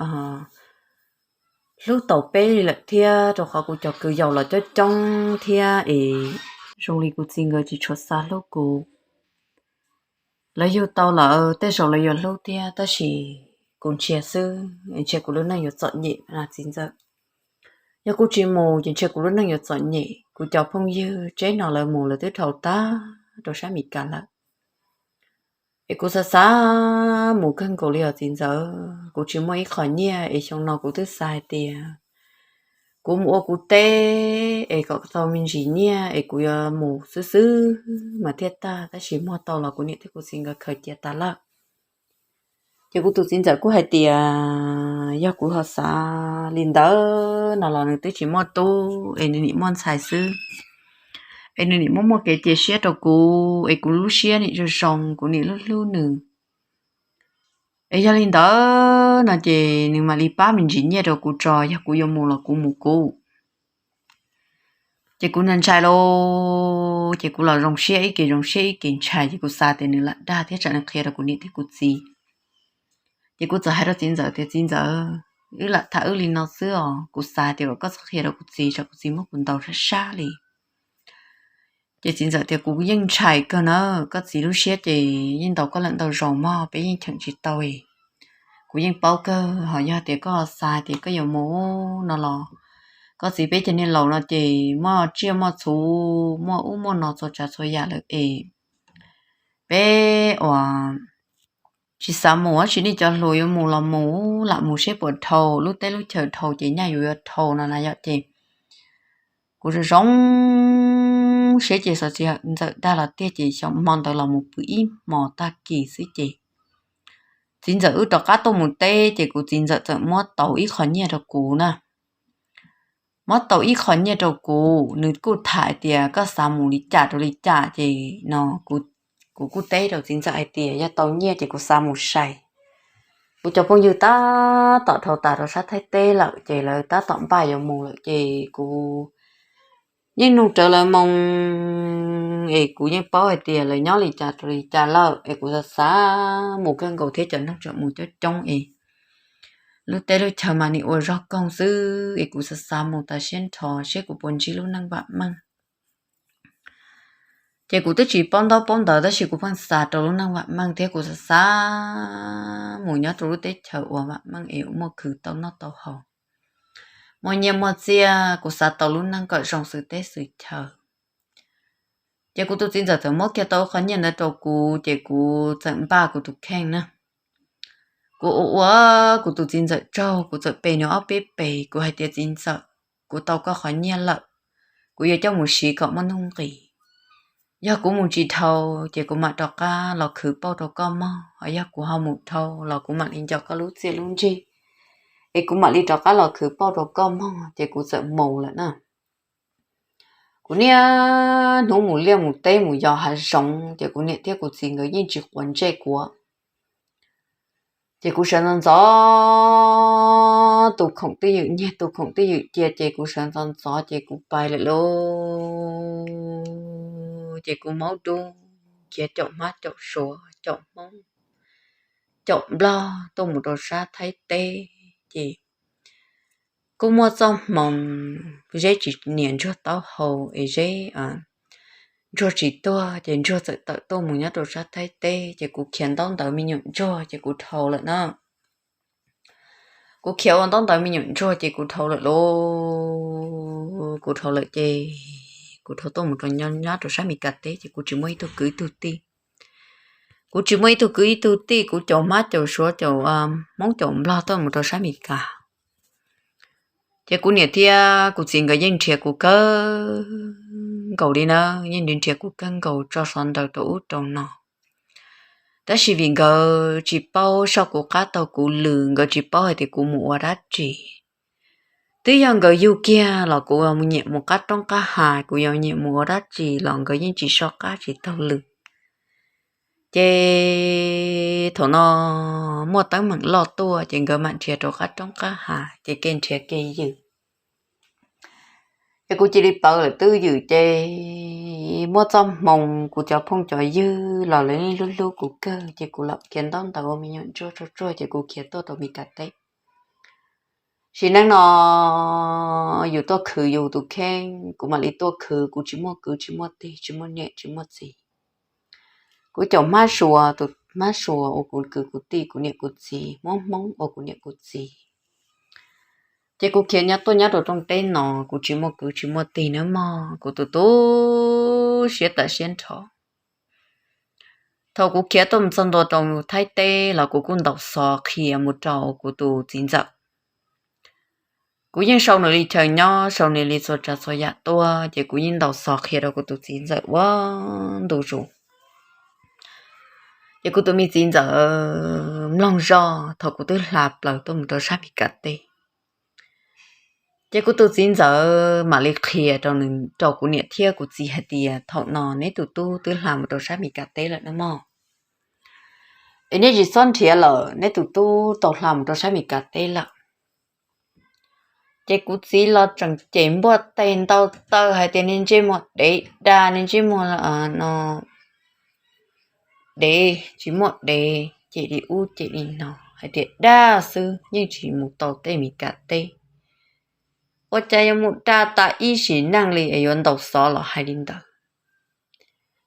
hlub tau peb li lawm thiab, rau qhov kuv cov kwv yaus los coob coob thiab es zoo li kuv txiv nkawd tsis tshua xav hlub kuv. Lawv yug tau lawm tej zaum lawv yuav hlub thiab, tab sis kuv ntsia xwb, ntsia kuv lub neej yuav txom nyem na txiv ntxawm. Yog kuv tsis mus ces ntsia kuv lub neej yuav txom nyem, kuv cov phooj ywg tsheb no lawv mus lawv twb dhau tag rau sab Mis Kas lawm. Es kuv xav xav mus kawg nkaus li os txiv ntxawm, kuv tsis muaj ib qho nyiaj es xyoo no kuv twb xav hais tias kuv mus ua kuv teb es kom tau me ntsis nyiaj es kuv yuav mus xwb xwb mas thiaj tag, tab sis muag tau los kuv niam thiab kuv txiv nkawd khaws cia tas lawm. Ces kuv tus txiv ntxawm kuj hais tias yog kuv ho xav li ntawd no los nws twb tsis muaj tub es nws nim muaj ntxhais xwb, es nws nim muaj muaj kev cia siab rau kuv es kuv lub siab nim zoo zoo, kuv nim hlub hlub nws. Es yog li ntawd no ces nws mam li pab me ntsis nyiaj rau kuv tso, yog kuv yuav mus los kuv mus kuv. Ces kuv ntshai ntshai lauj, ces kuv los zoo siab ib ke zoo siab ib ke ntshai, ces kuv xav tias nws lam dag thiab tsam nws qhia rau kuv niam thiab kuv txiv. Ces kuv txawm hais rau txiv ntxawm tias, Txiv ntxawm, wb lam tham wb li no xwb os, kuv xav tias kom koj txhob qhia rau kuv txiv, tsam kuv txiv muab kuv ntaus sab sab li. Ces txiv ntxawm tias, Kuv yeej ntshai kawg na, koj txiv lub siab ces yeej ntaus koj lawm ntau zaus mog, peb yeej cheem tsis tau. Kuv yeej paub kawg, ho yog tias koj xav tias koj yuav mus no los koj txiv peb cov niag laus no ces muaj tsiaj muaj txhu, muaj ub muaj no txhua tsav txhua yam lawm es peb uas tsis xav mus, tab sis nej cov hluas yuav mus los mus, lam mus seb puas dhau, lub teb lub chaw dhau ces nyaj yuav yuav dhau no na yom. Ces kuv zoo zoo siab ces xav txiv ntxawm dag los tiag ces xyov hmo ntawd los mus pw ib hmos tag kis xwb ces txiv ntxawm wb rov qab tuaj mus teb ces kuv txiv ntxawm txawm muab tau ib qho nyiaj rau kuv na. Muab tau ib qho nyiaj rau kuv, nws kuj tham hais tias koj xav mus li cas rau li cas ces no kuv kuj teb rau txiv ntxawm hais tias yog tau nyiaj ces kuv xav mus sai. Kuv cov phooj ywg tab tom dhau tas rau sab Thaib teb lawm ces lawv tab tom npaj yuav mus lawm ces kuv yeej nug rawv lawv moo es kuv yeej paub hais tias lawv nyob li cas rau li cas lawm es kuv xav xav mus kawg nkaus thiab cov neeg tseem mus coob coob es lub teb lub chaw mas nim ua zog koog xwb es kuv xav xav mus tas siab nrho seb kuv puas ntsib lub neej vam meej. Ces kuv twb tsis paub ntaub paub ntawv tab sis kuv pheej xav rau lub neej vam meej thiab kuv xav xav mus nyob rau lub teb chaws uas vam meej es muaj khwv tau noj tau haus, muaj nyiaj muaj txiaj, kuv xav tau lub neej kom zoo xwm teb xwm chaw. Ces kuv tus txiv ntxawm txawm muab kiag tau qhov nyiaj ntawd rau kuv ces kuv txawm npaj kuv tus kheej na. Kuv ua ua kuv tus txiv ntxawm tsaug, kuv txawm pe nws ob peb pes, kuv hais tias, Txiv ntxawm, kuv tau koj qhov nyiaj lawm, kuv yuav coj mus siv kom muaj nuj nqis. Yog kuv mus tsis dhau ces kuv mam rov qab los khwv pauj rau koj mog, ho yog kuv ho mus dhau los kuv mam li nco koj lub txiaj lub ntsig, es kuv mam li rov qab los khwv pauj rau koj mog. Ces kuv txawm mus lawm na. Kuv niaj hnub mus liaj mus teb mus yos hav zoov ces kuv niam thiab kuv txiv nkawd yeej tsis quav ntsej kuv. Ces kuv sawv ntxov ntxov tu khoom twj ywm nyiag tu khoom twj ywm cia ces kuv sawv ntxov ntxov ces kuv pais lawm lauj. Ces kuv maub dub, khiav caum hmab caum suav caum hmoob caum nplog tuaj mus rau sab Thaib teb ces kuj muaj txoj hmoo zeb tsis nias ntsuag taub hau es zeb ntsuag tsis tuag ces ntsuag txawm tawm tuaj mus nyob rau sab Thaib teb ces kuv khiav ntaub ntawv me nyuam ntsuag ces kuv dhau lawm na. Kuv khiav ua ntaub ntawv me nyuam ntsuag ces kuv dhau lawm lauj. Kuv dhau lawm ces kuv dhau tuaj mus rau nyob rau sab Meskas teb ces kuv tsis muaj ib tug kwv ib tug tij. Kuv tsis muaj ib tug kwv ib tug tij, kuv caum hmab caum suav caum Hmoob caum Nplog tuaj mus rau sab Meskas. Ces kuv niam thiab kuv txiv nkawd yeej nrhiav kuv kawg nkaus li na, yeej nrhiav kuv kawg nkaus tso xov ntawd rau ub rau no. Tab sis vim nkawd tsis paub soj kuv qab taug kuv lw, nkawd tsis paub hais tias kuv mus ua dab tsi. Twb yog nkawd yug kiag los kuv yuav nyiam mus qab roob qab hav, kuv yuav nyiam mus ua dab tsi los nkawd yeej tsis soj qab tsis taug lw. Ces thaum no muaj teeb meem loj tuaj ces nkawd mam nrhiav rau qab roob qab hav ces kev nrhiav kev ywm. Ces kuv cia li pawv lawm twb ywm ces muaj txoj hmoo kuv cov phooj cov ywg los lawv yeej hlub hlub kuv kawg ces kuv lam khiav ntaub ntawv ua me nyuam ntsuag tsuag tsuag ces kuv khiav tuaj rau Meskas teb. Sim neej no yus tuaj khwv yus tus kheej, kuv mam li tuaj khwv, kuv tsis muaj kwv tsis muaj tij, tsis muaj niam tsis muaj txiv. Kuv caum hmab suav, tus hmab suav ua kuv kwv kuv tij, kuv niam kuv txiv, hmoob hmoob ua kuv niam kuv txiv. Ces kuv khiav nyob tuaj nyob rau rooj teb no, kuv tsis muaj kwv tsis muaj tij nawb mog, kuv tu tu siab tawm siab nrho. Thaum kuv khiav tuaj mus txog ntua rau Thaib teb los kuv kuj ntaus xov qhia mus rau kuv tus txiv ntxawm. Kuv yeej sau nws li chaw nyob, sau nws li txhua tsav txhua yam tuaj, ces kuv yeej ntaus xov qhia rau kuv tus txiv ntxawm ua ntu zus. Ces kuv tus me txiv ntxawm mloog zoj thaum kuv twb hla plaws tuaj mus rau sab Meskas teb. Ces kuv tus txiv ntxawm mam li qhia rau nws, rau kuv niam thiab kuv txiv hais tias thaum no neb tus tub twb hla mus rau sab Meskas teb lawm nawb mog. Es neb tsis txhob nrhiav lawm, neb tus tub tau hla mus rau sab Meskas teb lawm. Ces kuv txiv los tseem cem npuaj tes ntaus taw hais tias niag ntsej muag dev dag, niag ntsej muag no dev tsis muaj dev, cem li ub cem li no hais tias dag xwb yeej tsis mus tau tej Meskas teb. Ua cas yuav mus dag tas ib sim neej li es yuav ntaus xov los hais li ntawd.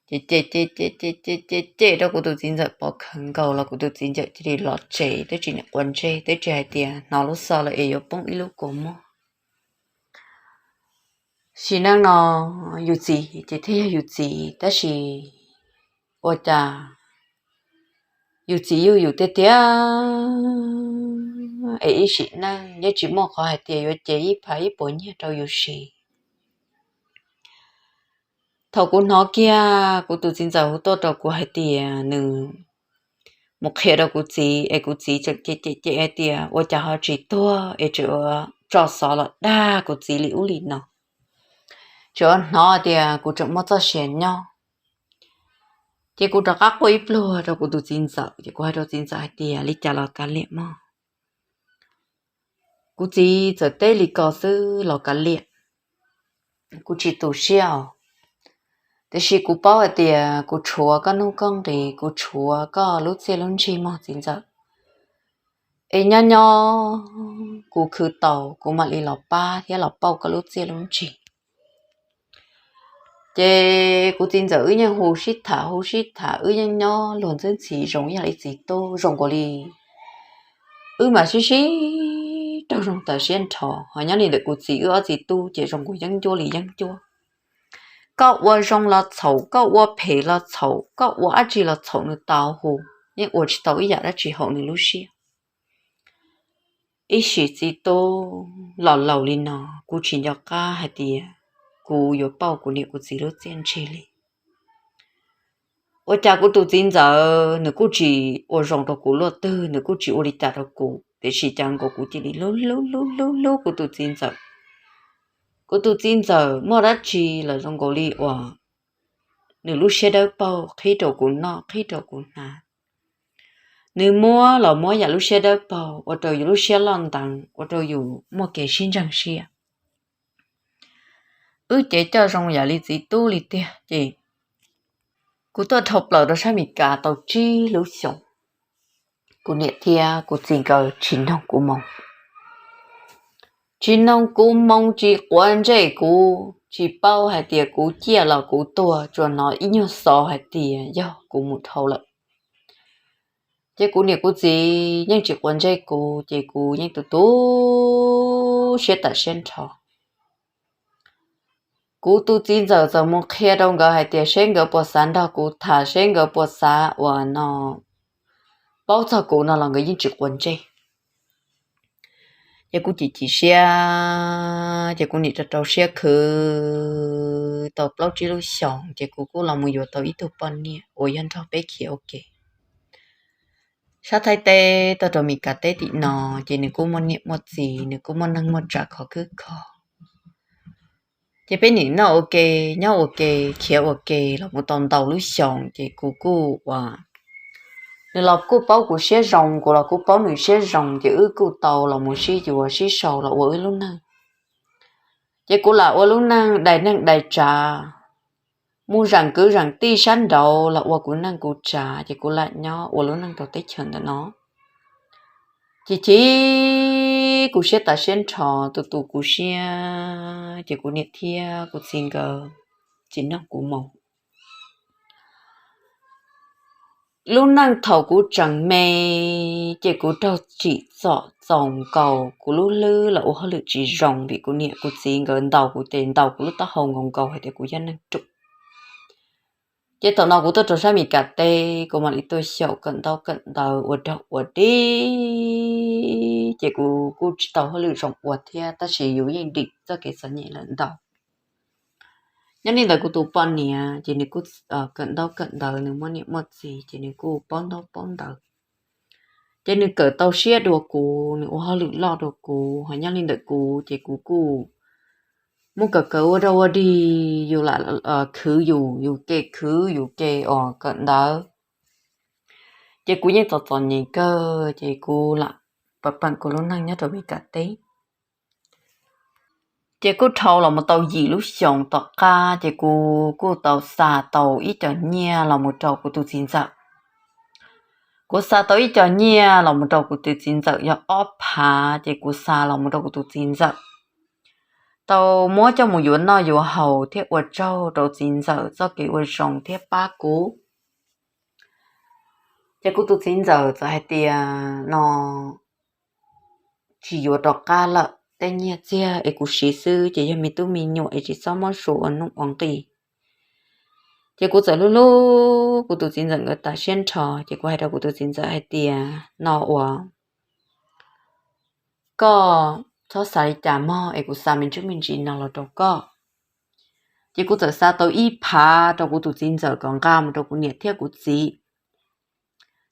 Ces cem cem cem cem cem cem rau kuv tus txiv ntxawm pov khawv nkaus los kuv tus txiv ntxawm cia li los tsev, twb tsis niam quav ntsej, twb tsis hais tias hnov lub xov lawm es yuav poob ib lub kua muag. Sim neej no yus txiv ces thiaj yog yus txiv, tab sis ua cas yus txiv yug yus tiag tiag es ib sim neej yeej tsis muaj qhov hais tias yuav cev ib phav ib puas nyiaj rau yus siv. Thaum kuv hnov kiag kuv tus txiv ntxawm hu tuaj rau kuv hais tias nws mus qhia rau kuv txiv es kuv txiv tseem cem cem cem hais tias ua cas ho tsis tuag es tseem tso xov los dag kuv txiv li ub li no, tseem hnov tias kuv tseem muaj txoj sia nyob. Ces kuv rov qab quaj ib pluag rau kuv tus txiv ntxawm ces kuv hais rau txiv ntxawm hais tias li cas los kav liam mog, kuv txiv txawm teb li ko xwb los kav liam, kuv tsis tu siab os. Tiam sis kuv paub hais tias kuv tshuav koj nuj koj nqis, kuv tshuav koj lub txiaj lub ntsig mog txiv ntxawm. Es nyob nyob kuv khwv tau kuv mam li los pab thiab los pauj koj lub txiaj lub ntsig. Ces kuv txiv ntxawm wb yeej hu sib tham hu sib tham, wb yeej nyob luag ntxwb ntxhi zoo ib yam li txiv tub zoo nkaus li wb mas sib sib raug zoo tas siab nrho. Ho nyob li ntawm kuv txiv wb ob txiv tub ces zoo nkaus yeeb ncuab li yeeb ncuab. Koj ua zoo los txhaum, koj ua phem los txhaum, koj ua dab tsi los txhaum nws tau hu, yeej ua tsis tau ib yam dab tsi haum nws lub siab. Ib sim txiv tub los laus li no, kuv tsis nco qab hais tias kuv yuav pauj kuv niam kuv txiv lub txiaj ntsig li. Ua cas kuv tus txiv ntxawm nws kuj tsis ua zoo rau kuv luaj twg, nws kuj tsis ua li cas rau kuv, tiam sis cas nkaus kuv cia li hlub hlub hlub hlub hlub kuv tus txiv ntxawm. Kuv tus txiv ntxawm muaj dab tsi los zoo nkaus li uas nws lub siab dawb paug qhib rau kuv noj qhib rau kuv hnav. Nws muab los muab yam lub siab dawb paug ua rau yus lub siab loj nteev, ua rau yus muaj kev sib ntseeg siab. Wb cev coj zoo yam li txiv tub li tiag ces kuv tuaj dhau plaws rau sab Meskas tau tsib lub xyoos, kuv niam thiab kuv txiv nkawd tsis noog kuv moo, tsis noog kuv moo, tsis quav ntsej kuv, tsis paub hais tias kuv ciaj los kuv tuag, tsuas hnov ib nyuag xov hais tias yog kuv mus dhau lawm. Ces kuv niam kuv txiv yeej tsis quav ntsej kuv, ces kuv yeej tu tu siab tawm siab nrho. Kuv tus txiv ntxawm txawm mus qhia rau nkawd hais tias seb nkawd puas xav nrog kuv tham, seb nkawd puas xav uas no paub txog kuv no los nkawd yeej tsis quav ntsej. Ces kuv chim chim siab, ces kuv niam rau rau siab khwv tau plaub tsib lub xyoos, ces kuv kuj los mus yuav tau ib tug poj niam uas yog nrog peb khiav ua ke. Sab Thaib teb tuaj rau Mes Kas teb tim no, ces nws kuj muaj niam muaj txiv, nws kuj muaj neej muaj tsav khov khwb kho. Ces peb nim noj ua ke, nyob ua ke, khiav ua ke los mus tau ntau lub xyoos, ces kuv kuj ua, nws los kuj paub kuv siab zoo, kuv los kuj paub nws siab zoo, ces wb kuj tau los mus sib yuav sib sau los ua wb lub neej. Ces kuv lam ua lub neej dai neej dai tsav, mus zeem kwv zeem tij sab nraud los ua kuv neej kuv tsav, ces kuv lam nyob ua lub neej rau teb chaws ntawm no. Ces chim kuv siab tas siab nrho, tu tu kuv siab, ces kuv niam thiab kuv txiv nkawd tsis nrog kuv mus. Lub neej thaum kuv tseem me, ces kuv raug tsim txom txaus nkaus, kuv lub hlwb los ua hauj lwm tsis zoo vim kuv niam kuv txiv nkawd ntaus kuv, ces ntaus kuv lub taub hau nkaus nkaus hais tias kuv yog neeg ruam. Ces thaum no kuv tuaj rau sab Mes Kas teb, kuv mam li tuaj xyaum kawm ntaub kawm ntawv ua raug ua dib, ces kuv kuj tsis tau hauj lwm zoo ua thiab, tab sis yus yeej dim txoj kev txom nyem lawm ntau. Nyob li ntawd kuv tus poj niam ces nws kuj kawm ntaub kawm ntawv, nws muaj niam muaj txiv, ces nws kuj paub ntaub paub ntawv. Ces nws kawm tau siab dua kuv, nws ua hauj lwm loj dua kuv, ho nyob li ntawm kuv ces kuv kuj muaj kawm kawm ua raug ua dib, yus lam khwv yus, yus ke khwv yus ke os kawm ntawv. Ces kuv yeej txom txom nyem kawg, ces kuv lam pam peem kuv lub neej nyob rau Mes Kas teb. Ces kuj dhau los mus tau yim lub xyoos tom qab, ces kuv kuj tau xa tau ib co nyiaj los mus rau kuv tus txiv ntxawm. Kuv xa tau ib co nyiaj los mus rau kuv tus txiv ntxawm yog ob phav, ces kuv xa los mus rau kuv tus txiv ntxawm, tau muab coj mus yuav noj yuav haus thiab ua tsaug rau txiv ntxawm txoj kev ua zoo thiab pab kuv. Ces kuv tus txiv ntxawm txawm hais tias no tsis yuav rov qab lawm, tej nyiaj txiag es kuv siv xwb ces yog me tub me nyuam es tsis txhob muab su ua nuj ua nqi. Ces kuv txawm hlub hlub kuv tus txiv ntxawm nkawd tas siab nrho, ces kuv hais rau kuv tus txiv ntxawm hais tias no uas koj txhob xav li cas mog es kuv xa me ntsuj me ntsis no los rau koj. Ces kuv txawm xa tau ib phav rau kuv tus txiv ntxawm kom nqa mus rau kuv niam thiab kuv txiv.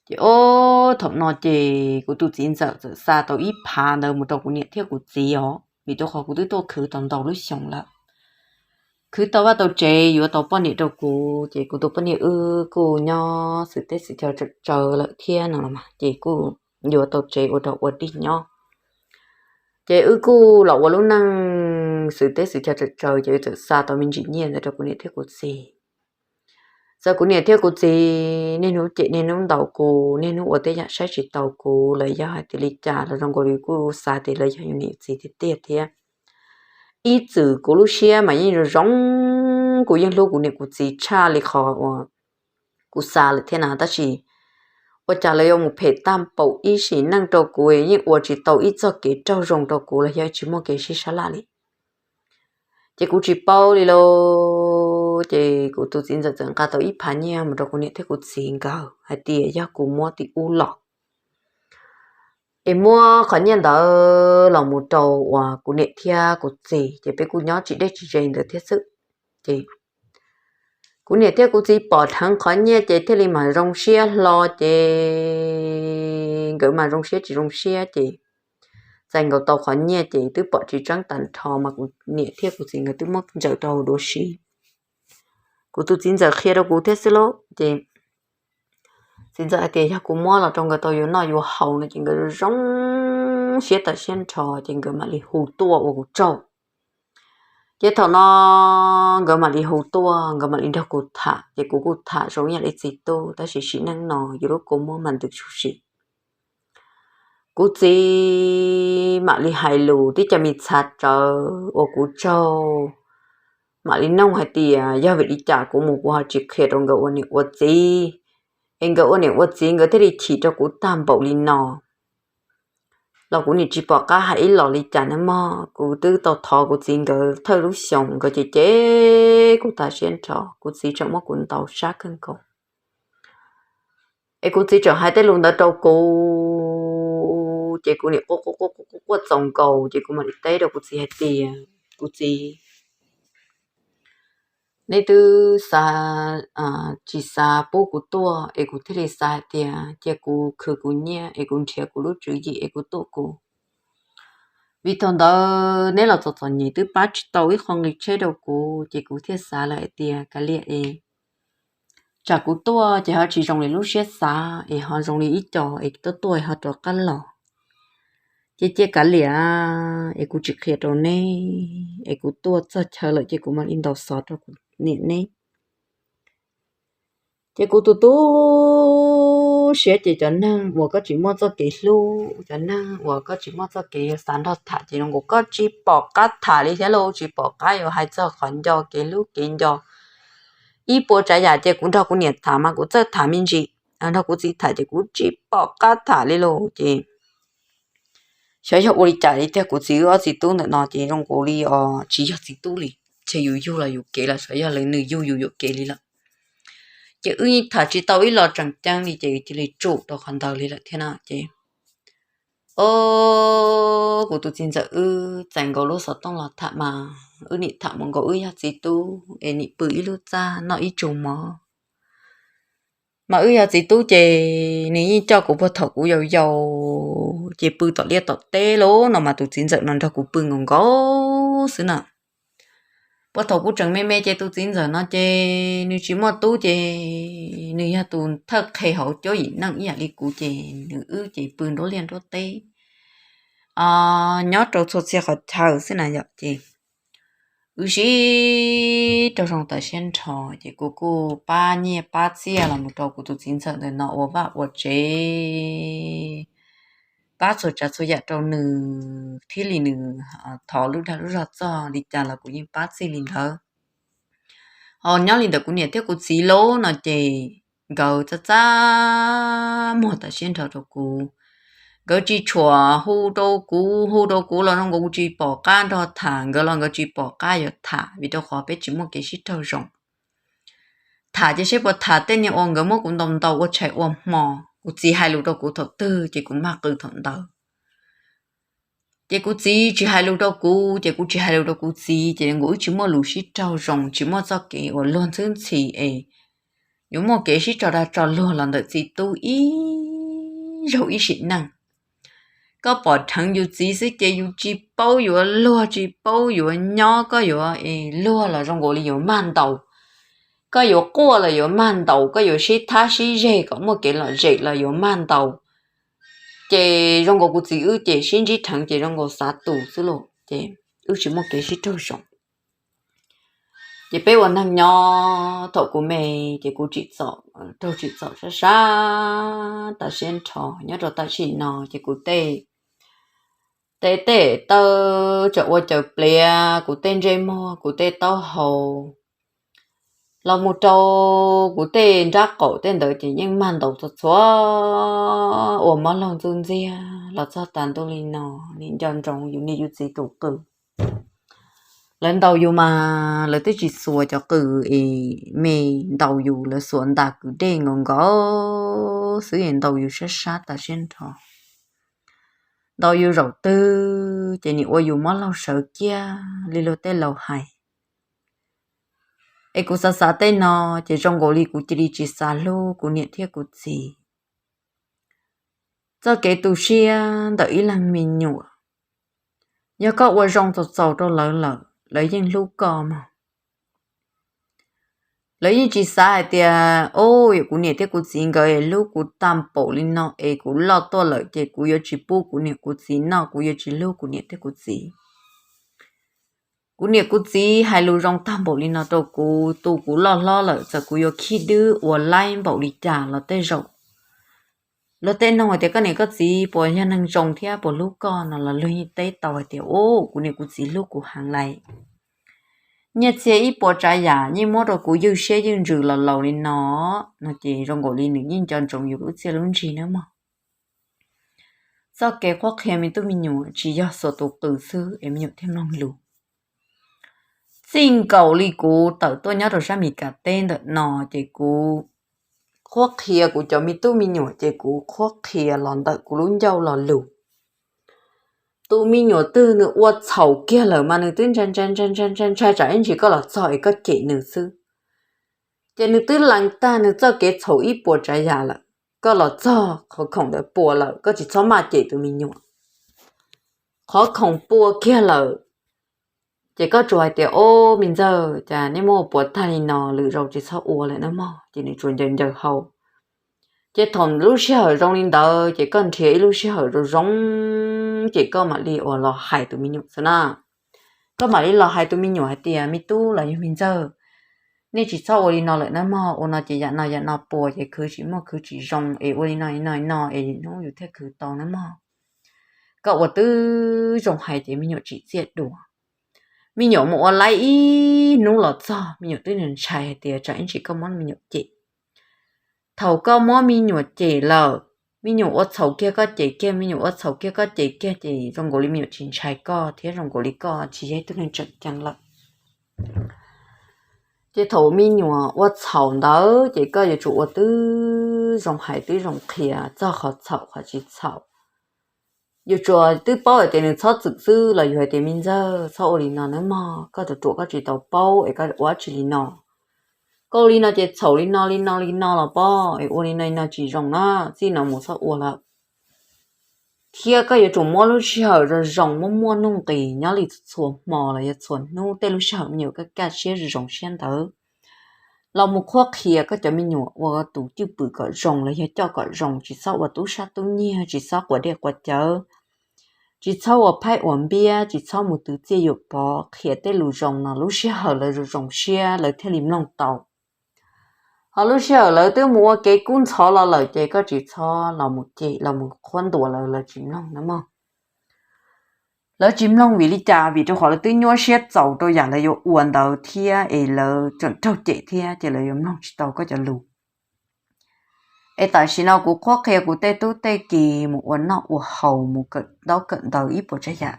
Ces ob thaum no ces kuv tus txiv ntxawm txawm xa tau ib phav ntawd mus rau kuv niam thiab kuv txiv os, vim rau qhov kuv twb tuaj khwv tau ntau lub xyoos lawm. Khwv tau vaj tau tsev yuav tau poj niam rau kuv, ces kuv tus poj niam wb kuj nyob xwm teb xwm chaw tsawm tsawv lawm thiab no los mas, ces kuj yuav tau tsev ua rau ua dib nyob. Ces wb kuj los ua lub neej xwm teb xwm chaw tsawm tsawv, ces wb txawm xa tau me ntsis nyiaj ntawd rau kuv niam thiab kuv txiv. Txawm kuv niam thiab kuv txiv niaj hnub cem niaj hnub ntaus kuv, niaj hnub ua tej yam saib tsis taus kuv, lawv yog hais tias li cas los zoo nkaus li kuj xav tias lawv yog yus niam yus txiv tiag tiag thiab. Ib txwm kuv lub siab mas yeej zoo zoo, kuv yeej hlub kuv niam kuv txiv tshaj li qhov uas kuv xav lawm thiab na, tab sis ua cas lawv yuav mus phem tag npaum ib sim neej rau kuv, yeej ua tsis tau ib txoj kev raug zoo rau kuv los yog tsis muaj kev sib sab laj li. Ces kuv tsis paub li lauj, ces kuv tus txiv ntxawm txawm nqa tau ib phav nyiaj mus rau kuv niam thiab kuv txiv nkawd hais tias yog kuv muab tim ub los, es muab qhov nyiaj ntawd los mus rau uas kuv niam thiab kuv txiv, ces peb kuj nyob tsis deb tsis ze ntawd thiab xwb. Ces kuv niam thiab kuv txiv pom dheev qhov nyiaj ces thiaj li mam zoo siab hlo, ces nkawd mas zoo siab tsis zoo siab, ces txais nkaus tau qhov nyiaj ces twb pom tsis tseeb tag nrho mas kuv niam thiab kuv txiv nkawd twb muab ntsaws rau hauv dua si. Kuv tus txiv ntxawm qhia rau kuv thiab xwb lauj, ces txiv ntxawm hais tias yog kuv muab los rau nkawd tau yuav noj yuav haus no ces nkawd zoo siab tawm siab nrho, ces nkawd mam li hu tuaj ua kuv tsaug. Ces thaum no nkawd mam li hu tuaj, nkawd mam li nrog kuv tham, ces kuv kuj tham zoo ib yam li txiv tub, tab sis sim neej no yus lub kua muag mas ntws tshum sim. Kuv txiv mam li hais lus tib co me txhav rawv ua kuv tsaug, mam li noog hais tias yog vim li cas kuv mus kuv ho tsis qhia rau nkawd ua niam ua txiv, es nkawd ua niam ua txiv nkawd thiaj li chim rau kuv tag npaum li no. Los kuv nim tsis pom qab hais ib los li cas na mog, kuv twb tau thov kuv txiv nkawd thawj lub xyoos, nkawd ces cem kuv tas siab nrho, kuv txiv tseem muab kuv ntaus sab kawg nkaus. Es kuv txiv tseem hais tej lus ntawd rau kuv, ces kuv nim quaj quaj quaj quaj quaj txaus nkaus, ces kuv mam li teb rau kuv txiv hais tias, kuv txiv, neb twb xav, tsis xav pub kuv tuaj, es kuv thiaj li xav hais tias cia kuv khwv kuv nyiaj es kuv nrhiav kuv lub tswv yim es kuv tuaj kuv. Vim thaum ntawd neb los txom txom nyem twb pab tsis tau ib qho nqi tsheb rau kuv, ces kuv thiaj xav lawm hais tias kav liam es tsam kuv tuaj ces ho tsis zoo li lub siab xav, es ho zoo li ib co es tuaj tuaj ho rov qab los. Ces cia kav liam, es kuv tsis qhia rau neb, es kuv tuaj txog chaw lawm ces kuv mam li ntaus xov rau kuv niam neb. Ces kuv tu tu siab, ces cov neeg uas koj tsis muaj txoj kev hlub, cov neeg uas koj tsis muaj txoj kev yuav xav nrog tham, ces zoo nkaus koj tsis pom qab tham li thiab lauj, tsis pom qab yuav hais txog qhov nco kev hlub kev nco. Ib puas tsav yam ces kuv nrog kuv niam tham mas kuv txawj tham me ntsis, nrog kuv txiv tham ces kuv tsis pom qab tham li lauj. Ces xyov yog ua li cas li tiag, kuv txiv wb ob txiv tub ntawm no ces zoo nkaus li os tsis yog txiv tub li, ces yus yug los yus kev los xyov yog lawv nws yug yus yuam kev li lawm. Ces wb yeej tham tsis tau ib los tseem ceeb li, ces cia li tsum rau qhov ntawd li lawm thiab na. Ces o, kuv tus txiv ntxawm wb txais nkaus lub xov tooj los tham mas wb nim tham mus nkaus wb yog txiv tub es nim pw ib lub txaj noj ib tsug mov. Mas wb yog txiv tub ces nws yeej coj kuv puag thaum kuv yau yau, ces pw tom liaj tom teb los no mas tus txiv ntxawm no nrog kuv pw nkaus nkaus xwb na. Puag thaum kuv tseem me me ces tus txiv ntxawm no ces nws tsis muaj tub, ces nws yog tus thawj qhe hauv cuab yim neej ib yam li kuv, ces nws wb ces pw nruab liaj nruab teb, nyob rau txhua txhia qhov chaw xwb na yom. Ces wb sib raug zoo tas siab nrho, ces kuv kuj pab nyiaj pab txiaj los mus rau kuv tus txiv ntxawm ntawm no ua vaj ua tsev, pab txhua tsav txhua yam rau nws thiab li, nws thov lub dag lub zog txog li cas los kuv yeej pab txij li ntawd. Ho nyob li ntawm kuv niam thiab kuv txiv lauj no ces nkawd txaj txaj muag tas siab nrho rau kuv. Nkawd tsis tshua hu rau kuv, hu rau kuv los zoo nkaus kuv tsis pom qab nrog tham, nkawd los nkawd tsis pom qab yuav tham, vim rau qhov peb tsis muaj kev sib raug zoo. Tham ces seb puas tham tej niag uas nkawd muab kuv ntaus ntaus ua tshais ua hmo. Kuv txiv hais lus rau kuv thaum twg ces kuv mag qw thaum ntawd. Ces kuv txiv tsis hais lus rau kuv ces kuv tsis hais lus rau kuv txiv, ces nkawd wb tsis muaj lus sib raug zoo, tsis muaj txoj kev uas luag ntxhwb ntxhi es yuav muaj kev sib tso dag tso luag los ntawm txiv tub ib zaug ib sim neej. Koj pom dheev yus txiv xwb ces yus tsis paub yuav luag tsis paub yuav nyob, koj yuav es luag los zoo nkaus li yuav mag ntaus, koj yuav quaj los yuav mag ntaus, koj yuav sib thab sib zeg kom muaj kev lom zem los yuav mag ntaus. Ces zoo nkaus kuv txiv wb ces sib ntsib dheev ces zoo nkaus xav tus xwb lauj, ces wb tsis muaj kev sib raug zoo. Ces peb ua neeg nyob thaum kuv me ces kuv tsim txom, raug tsim txom sab sab tas siab nrho. Nyob rau tam sim no ces kuv tej, tej, tej taw tseem ua caws pliav, kuv tej ntsej muag, kuv tej taub hau, los mus rau kuv tej nrab qaum tej ntawd ces yeej mag ntaus txhua txhua, ua mob laug ntxuj ntxiag los txog tas ntuj li no. Nim nco ntsoov yus niam yus txiv tus qws. Lawv ntaus yus mas lawv twb tsis xuas cov qws es me ntaus yus, lawv xuas ntas kwv dej nkaus nkaus xwb es ntaus yus sab sab tas siab nrho. Ntaus yus zaum twg ces nim ua yus mob laug sawv kiag li luag tej laus hais. Es kuv xav xav tej no ces zoo nkaus li kuv cia li tsis xav hlub kuv niam thiab kuv txiv. Txoj kev tu siab ntawm ib leeg me nyuam, yog koj ua zoo txaus txaus rau lawv lawm, lawv yeej hlub koj mog. Lawv yeej tsis xav hais tias, o, kuv niam thiab kuv txiv nkawd hlub kuv tag npaum li no es kuv loj tuaj lawm ces kuv yuav tsis pub kuv niam kuv txiv noj, kuv yuav tsis hlub kuv niam thiab kuv txiv. Kuv niam kuv txiv hais lus zoo tag npaum li no rau kuv, tu kuv loj hlob lawm, txawm kuv yuav khib dwb ua laib npaum li cas los tej zaum luag tej nug hais tias koj niam koj txiv puas yog neeg zoo thiab puas hlub koj no los luag yeej teb tau hais tias, u, kuv niam kuv txiv hlub kuv heev lawm. nyiaj txiag ib puas tsav yam yeej muab rau kuv ywj siab ywj ntsws los laus li no, no ces zoo nkaus li nws yeej nco ntsoov yus lub txiaj lub ntsig nawb mog. Txoj kev qhuab qhia me tub me nyuam tsis yog xuas tus qws xwb es me nyuam thiaj mloog lus. Txij nkaus li kuv tawm tuaj nyob rau sab Meskas teb ntawm no ces kuv qhuab qhia kuv cov me tub me nyuam ces kuv qhuab qhia los ntawm kuv lub ncauj lo lus. Tus me nyuam twg nws ua txhaum kiag lawm mas nws twb ntshai ntshai ntshai ntshai ntshai ntshai tsam ib ntsis koj los txog es koj cem nws xwb. Ces nws twb lees tag nws txoj kev txhaum ib puas tsav yam lawm, koj los txog qhov khoom ntawd puas lawm koj tsis txhob maj cem tus me nyuam. Qhov khoom puas kiag lawm, ces koj tsuas hais tias, o, me ntxawg, cas nej muab ua puas tag li no, lwm zaus tsis txhob ua lawm nawb mog. Ces nws tsuas ncaws ncaws hau. Ces thaum lub sij hawm zoo li ntawd ces koj nrhiav ib lub sij hawm zoo zoo, ces koj mam li uas los hais tus me nyuam xwb na. Koj mam li los hais tus me nyuam hais tias, me tub los yog me ntxawg, nej tsis txhob ua li no lawm nawb mog, ua no ces yam no yam no puas ces khwv tsis muaj khwv tsis zoo es ua li no li no li no es hnub yus thiaj khwv tau nawb mog. Koj ua twb zoo hais ces me nyuam tsim txiaj dua. Me nyuam mus ua laib ib hnub los txog me nyuam twb ntshai hais tias tsam ib ntsis koj muab me nyuam cem. Thaum koj muab me nyuam cem lawm, me nyuam ua txhaum kiag koj cem kiag, me nyuam ua txhaum kiag koj cem kiag ces zoo nkaus li me nyuam tsis ntshai koj thiab zoo nkaus li koj tsis yog ib tug neeg tseem ceeb lawm. Ces thaum me nyuam ua txhaum ntawd ces koj yuav tsum ua twb zoo hais twb zoo qhia txog qhov txhaum qhov tsis txhaum. Yus tsuas twb paub hais tias nws txhob txwm xwb los yus hais tias me ntxawg txhob ua li no nawb mog, koj ruam ruam koj tsis tau paub es koj ua dab tsi li no. Koj ua li no ces txhaum li no li no li no los pob es ua li no li no tsis zoo na, txij no mus txhob ua lawm. Thiab koj yuav tsum muab lub sij hawm zoo zoo muaj muaj nuj nqis nyob li txhua hmo los yog txhua hnub tej lub sij hawm me nyuam koj kaj siab zoo zoo siab ntawd los mus qhuab qhia koj cov me nyuam ua tus cwj pwm kom zoo los yog coj kom zoo, tsis txhob ua tub sab tub nyiag, tsis txhob quav dej quav cawv, tsis txhob ua phaib ua npiab, tsis txhob mus twv txiaj yuam pov, qhia tej lus zoo no lub sij hawm lawv zoo zoo siab lawv thiaj li mloog tau. Ho lub sij hawm lawv twb mus ua kev kub ntxhov los lawm ces koj tsis txhob los mus cem los mus qhuab ntuas lawv, lawv tsis mloog nawb mog. Lawv tsis mloog vim li cas? Vim rau qhov lawv twb nyuaj siab txaus rau yam lawv yuav ua ntawd thiab es lawv tseem raug cem thiab ces lawv yuav mloog tsis tau koj cov lus. Es tam sim no kuv qhuab qhia kuv tej tub tej ki mus ua noj ua haus mus kawm ntaub kawm ntawv ib puas tsav yam.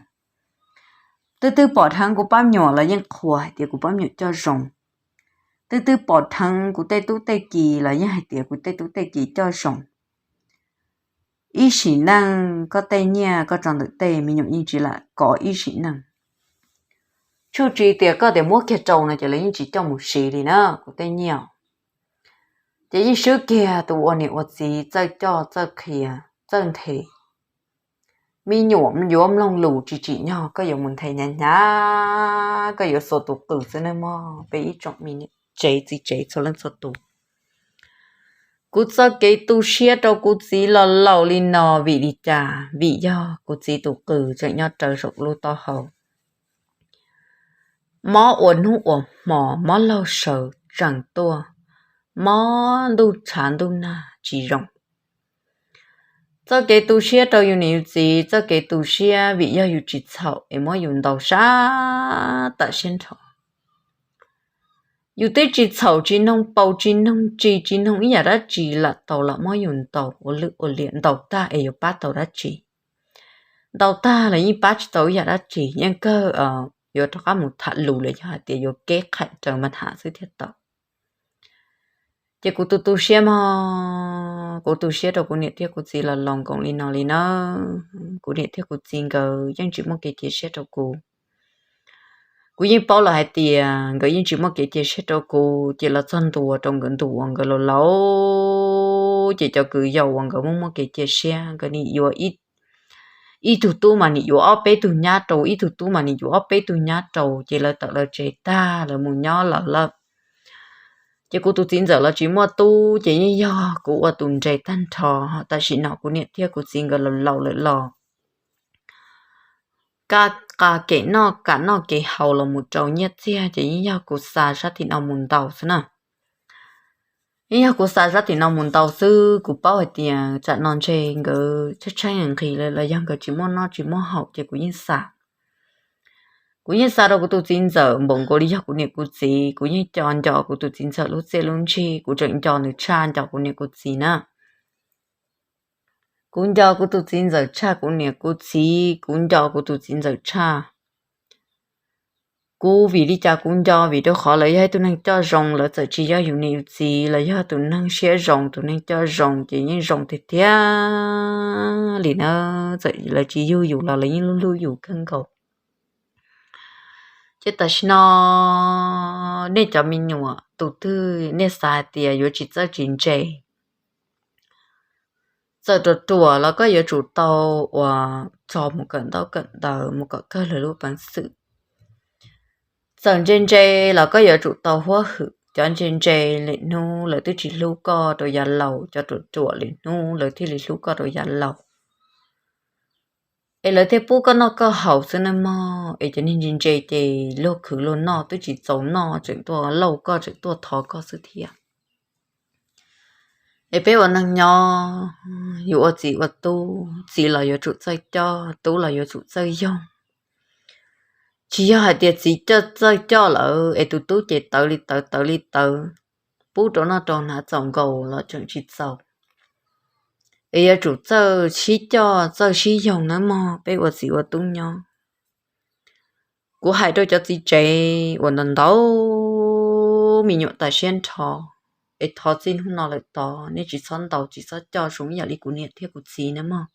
Twb twb pom dheev kuv pab me nyuam los yeej qhuas hais tias kuv pab me nyuam coj zoo. Twb twb pom dheev kuv tej tub tej ki los yeej hais tias kuv tej tub tej ki coj zoo. Ib sim neej koj tej nyiaj koj tso ntawm tej me nyuam yeej tsis lam kov ib sim neej. Tsuj tsis tias koj tias muab kiag rau no ces lawv yeej tsis coj mus siv li na kuv tej nyiaj. Ces yeej swb kiag tus ua niam ua txiv txawj coj txawj qhia txawj nthe. Me nyuam yuav mloog lus tsis tsim nyog koj yuav mus nthe hnyav hnyav, koj yuav xuas tus qws xwb nawb mog peb ib tsoom me niam tsev txiv tsev txhua leej txhua tus. Kuv txoj kev tu siab rau kuv txiv los laus li no vim li cas? Vim yog kuv txiv tus qws tseem nyob rawv saum lub taub hau. Mob ua hnub ua hmo, mob laug saws tseem tuaj, mob ntuj tshav ntuj nag tsis zoo. Txoj kev tu siab rau yus niam yus txiv, txoj kev tu siab vim yog yus tsis txhaum es muab yus ntaus sab tam siab nrho. Yus twb tsis txhaum, tsis noog paus, tsis noog tsis, tsis noog ib yam dab tsi lam tau lam muab yus ntaus ua lwj ua liam, ntaus tag es yuav pab tau dab tsi? Ntaus tag los yeej pab tsis tau ib yam dab tsi, yeej kawg yuav rov qab mus tham lus los yog hais tias yuav keb qhaim raws mas tham xwb thiaj tau. Ces kuv tu tu siab mog, kuv tu siab rau kuv niam thiab kuv txiv los laus nkoos li no li na. Kuv niam thiab kuv txiv nkawd yeej tsis muaj kev cia siab rau kuv. Kuv yeej paub lawm hais tias nkawd yeej tsis muaj kev cia siab rau kuv, ces los txog ntua rau nkawd ntu uas nkawd laus laus, ces cov kwv yau uas nkawd muaj muaj kev cia siab, nkawd nim yuav ib tug tub mas nim yuav ob peb tug nyab rau, ib tug tub mas nim yuav ob peb tug nyab rau, ces lawv tawm lawv tsev tag lawv mus nyob lawv lawm. Ces kuv tus txiv ntxawm los tsis muaj tub, ces yeej yog kuv ua tus nres tag nrho. Tam sim no kuv niam thiab kuv txiv nkawd laus laus lawm los ka qa kem noj kam noj kev haus los mus rau nyiaj txiag, ces yeej yog kuv xa sab tim no mus ntaus xwb na. Yeej yog kuv xa sab tim no mus ntaus xwb, kuv paub hais tias tsam no ntshe nkawd tshaib tshaib nqhis lawm los yog nkawd tsis muaj noj tsis muaj haus, ces kuv yeej xa. Kuv yeej xa rau kuv tus txiv ntxawm npaum nkaus li yog kuv niam kuv txiv, kuv yeej co nco kuv tus txiv ntxawm lub txiaj lub ntsig, kuv tseem nco nws tshaj nco kuv niam kuv txiv na. Kuv nco kuv tus txiv ntxawm tshaj kuv niam kuv txiv, kuv nco kuv tus txiv ntxawm tshaj. Kuv vim li cas kuv nco? Vim rau qhov lawv yog ib tug neeg coj zoo, lawv txawm tsis yog yus niam yus txiv, lawv yog tus neeg siab zoo, tus neeg coj zoo ces yeej zoo tiag tiag li na. Txawm lawv tsis yug yus los lawv yeej hlub hlub yus kawg nkaus. Ces tam sim no nej cov me nyuam tus twg nej xav hais tias yuav tsis txawj tsis ntse, txawm ruam ruam los koj yuav tsum tau uas txog mus kawm ntaub kawm ntawv mus kom kawg lawv lub peev xwm. Txawm ntse ntse los koj yuav tsum tau huab hwm, cov ntse ntse lwm hnub lawv twb tsis hlub koj rau yav laus, cov ruam ruam lwm hnub lawv thiaj li hlub koj rau yav laus. Es lawv thiaj pub koj noj koj haus xwb nawb mog. Es cov niag ntse ntse ces luag khwv luag noj twb tsis txaus noj, tseem tuaj lauj koj, tseem tuaj thov koj xwb thiab. Es peb ua neeg nyob, yus ua txiv ua tub, txiv los yuav tsum txawj coj, tub los yuav tsum txawj yoog. Tsis yog hais tias txiv coj txawj coj lawm es tus tub ces tawv li tawv tawv li tawv, pub rau noj rau hnav txaus nkaus los tseem tsis txaus. Es yuav tsum txawj sib coj txawj sib yoog nawb mog peb ua txiv ua tub nyob. Kuv hais rau cov txiv tsev uas ntau ntau me nyuam tas siab nrho, es thov txij hnub no lawm tod nej tsis txhob ntaus tsis txhob coj zoo ib yam li kuv niam thiab kuv txiv nawb mog.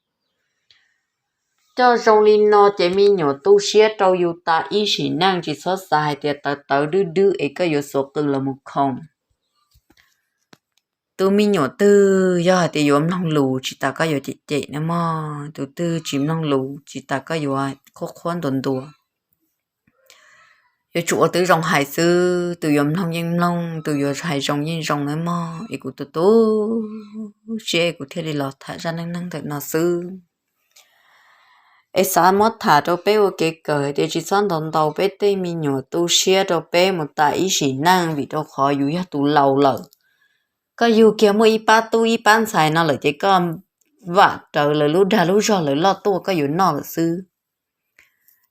Coj zoo li no ces me nyuam tu siab rau yus tas ib sim neej, tsis txhob xav hais tias tawv tawv dwb dwb es koj yuav xuas qws los mus khoom. Tus me nyuam twg yog hais tias yuav mloog lus tsis tas koj yuav cem cem nawb mog, tus twg tsis mloog lus tsis tas koj yuav qhuab qhuab ntuas ntuas. Yuav tsum ua tib zoo hais xwb, tus yuav mloog yeej mloog, tus yuav hais zoo yeej zoo nawb mog. Es kuv tu tu siab es kuv thiaj li los tham zaj neej neeg ntawm no xwb. Es xav muab tham rau peb ua kev kawm tias tsis txhob ntaus ntaus peb tej me nyuam tu siab rau peb mus tas ib sim neej, vim rau qhov yus yog tus laus lawm. Koj yug kiag muaj ib pab tub ib pab ntxhais no lawm ces koj vam rawv lawv lub dag lub zog lawv loj tuaj koj yuav noj lawm xwb.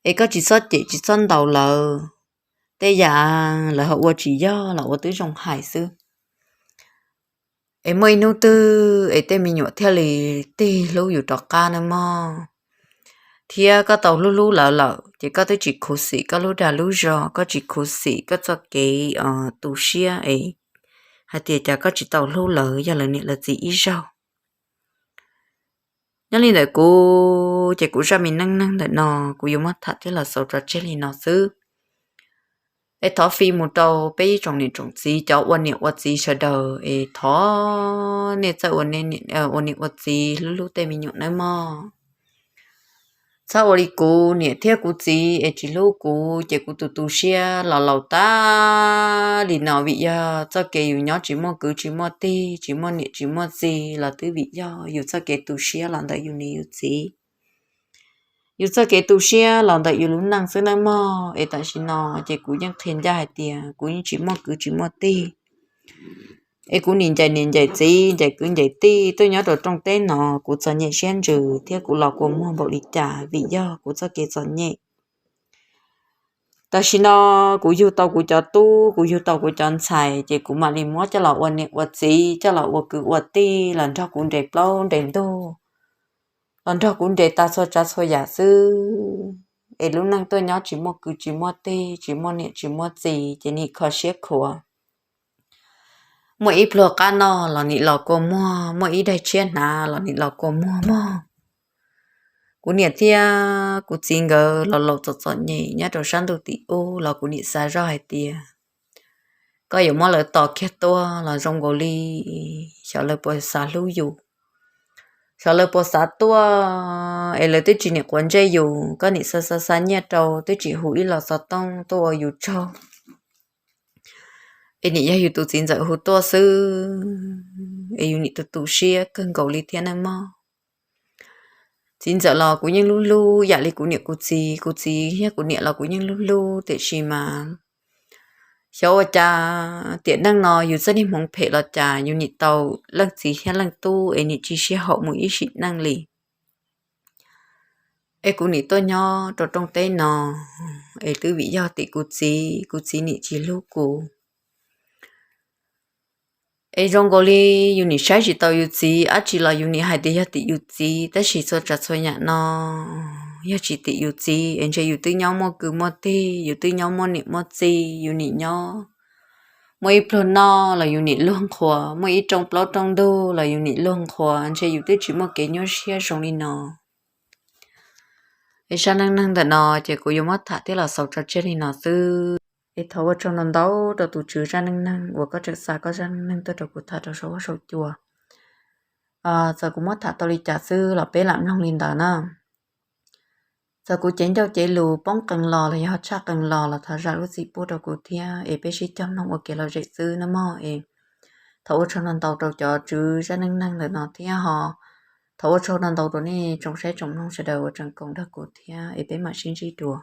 Es koj tsis txhob cem tsis txhob ntaus lawv. Tej yam lawv ho ua tsis yog los ua tib zoo hais xwb. Es muaj ib hnub twg es tej me nyuam thiaj li tig hlub yus rov qab nawb mog. Thiab koj tau hlub hlub lawv lawm ces koj twb tsis khuv xim koj lub dag lub zog, koj tsis khuv xim koj txoj kev tu siab es hais tias cas koj tsis tau hlub lawv yog lawv niam lawv txiv ib zaug. Nyob li ntawm kuv ces kuv zaj me neej neeg ntawm no kuv yuav muab tham thiab los xaus tso tseg li no xwb. Es thov fij mus rau peb ib tsoom niam tsoom txiv cov ua niam ua txiv sawv daws es thov nej txawj ua niam ua txiv hlub hlub tej me nyuam nawb mog. Txhob ua li kuv niam thiab kuv txiv es tsis hlub kuv ces kuv tus tu siab los laus tas li no vim yog txoj kev yus nyob tsis muaj kwv tsis muaj tij tsis muaj niam tsis muaj txiv los twb vim yog yus txoj kev tu siab los ntawm yus niam yus txiv. Yus txoj kev tu siab los ntawm yus lub neej xwb nawb mog. Es tam sim no ces kuv yeej qhia ncaj hais tias kuv yeej tsis muaj kwv tsis muaj tij. Es kuv nim ncaim niam ncaim txiv ncaim kwv ncaim tij tuaj nyob rau rooj teb no kuv txom nyem siab ntsws thiab kuv los kua muag npaum li cas vim yog kuv txoj kev txom nyem. Tam sim no kuv yug tau kuv cov tub kuv yug tau kuv cov ntxhais ces kuv mam li muab coj los ua niam ua txiv coj los ua kwv ua tij los nrog kuv nres plaub nres ntug, los nrog kuv nres tas txhua tsav txhua yam xwb. Es lub neej tuaj nyob tsis muaj kwv tsis muaj tij tsis muaj niam tsis muaj txiv ces nim kho siab khuav. Muaj ib pluag qab noj los nim los kua muag, muaj ib daig tshiab hnav los nim los kua muag mog. Kuv niam thiab kuv txiv nkawd los laus txom txom nyem nyob rau sab ntuj tim ub los kuv nim xav zoj hais tias koj yuav muab lawv tos kiag tuaj los zoo nkaus li xyov lawv puas xav hlub yus, xyov lawv puas xav tuaj. Es lawv twb tsis nim quav ntsej yus, koj nim xa xa xa nyiaj rau twb tsis hu ib los xov tooj tuaj ua yus tsaug. Es nim yog yus tus txiv ntxawm hu tuaj xwb es yus nim tu tu siab kawg nkaus li thiab nawb mog. Txiv ntxawm los kuv yeej hlub hlub yam li kuv niam kuv txiv, kuv txiv thiab kuv niam los kuv yeej hlub hlub, tiam sis mas xyov ua cas tiam neej no yus txoj niag hmoov phem los cas yus nim tau leej txiv thiab leej tub es nim tsis sib haum mus ib sim neej li. Es kuv nim tuaj nyob rau rooj teb no, es twb vim yog tim kuv txiv, kuv txiv nim tsis hlub kuv. Es zoo nkaus li yus nim saib tsis taus yus txiv, dab tsi los yus nim hais tias yog tim yus txiv, tab sis txhua tsav txhua yam no yog tsis tim yus txiv, es ntshe yus twb nyob muaj kwv muaj tij, yus twb nyob muaj niam muaj txiv, yus nim nyob muaj ib pluag noj los yus nim luag nqhuas, muaj ib rooj plaub rooj ntug los yus nim luag nqhuas, ntshe yus twb tsis muaj kev nyuaj siab zoo li no. Es zaj neej neeg ntawm no ces kuv yuav muab tham thiab los xaus tso tseg li no xwb. Es thov ua tsaug ntau ntau rau tus tswv zaj neej neeg uas koj tseem xa koj zaj neej neeg tuaj rau kuv tham rau saum huab saum cua. Txawm kuv muab tham tau li cas xwb los peb lam mloog li ntawd na. Txawm kuv cev ncauj cev lus poob qees los los yog tshaj qees los los thov zam lub txim pub rau kuv thiab, es peb sib cog mloog ua kev lom zem xwb nawb mog. Es thov ua tsaug ntau ntau rau cov tswv zaj neej neeg ntawm no thiab ho thov ua tsaug ntau ntau rau nej tsoom saib tsoom mloog sawv daws uas tseem koom nrog kuv thiab, es peb mam sib ntsib dua.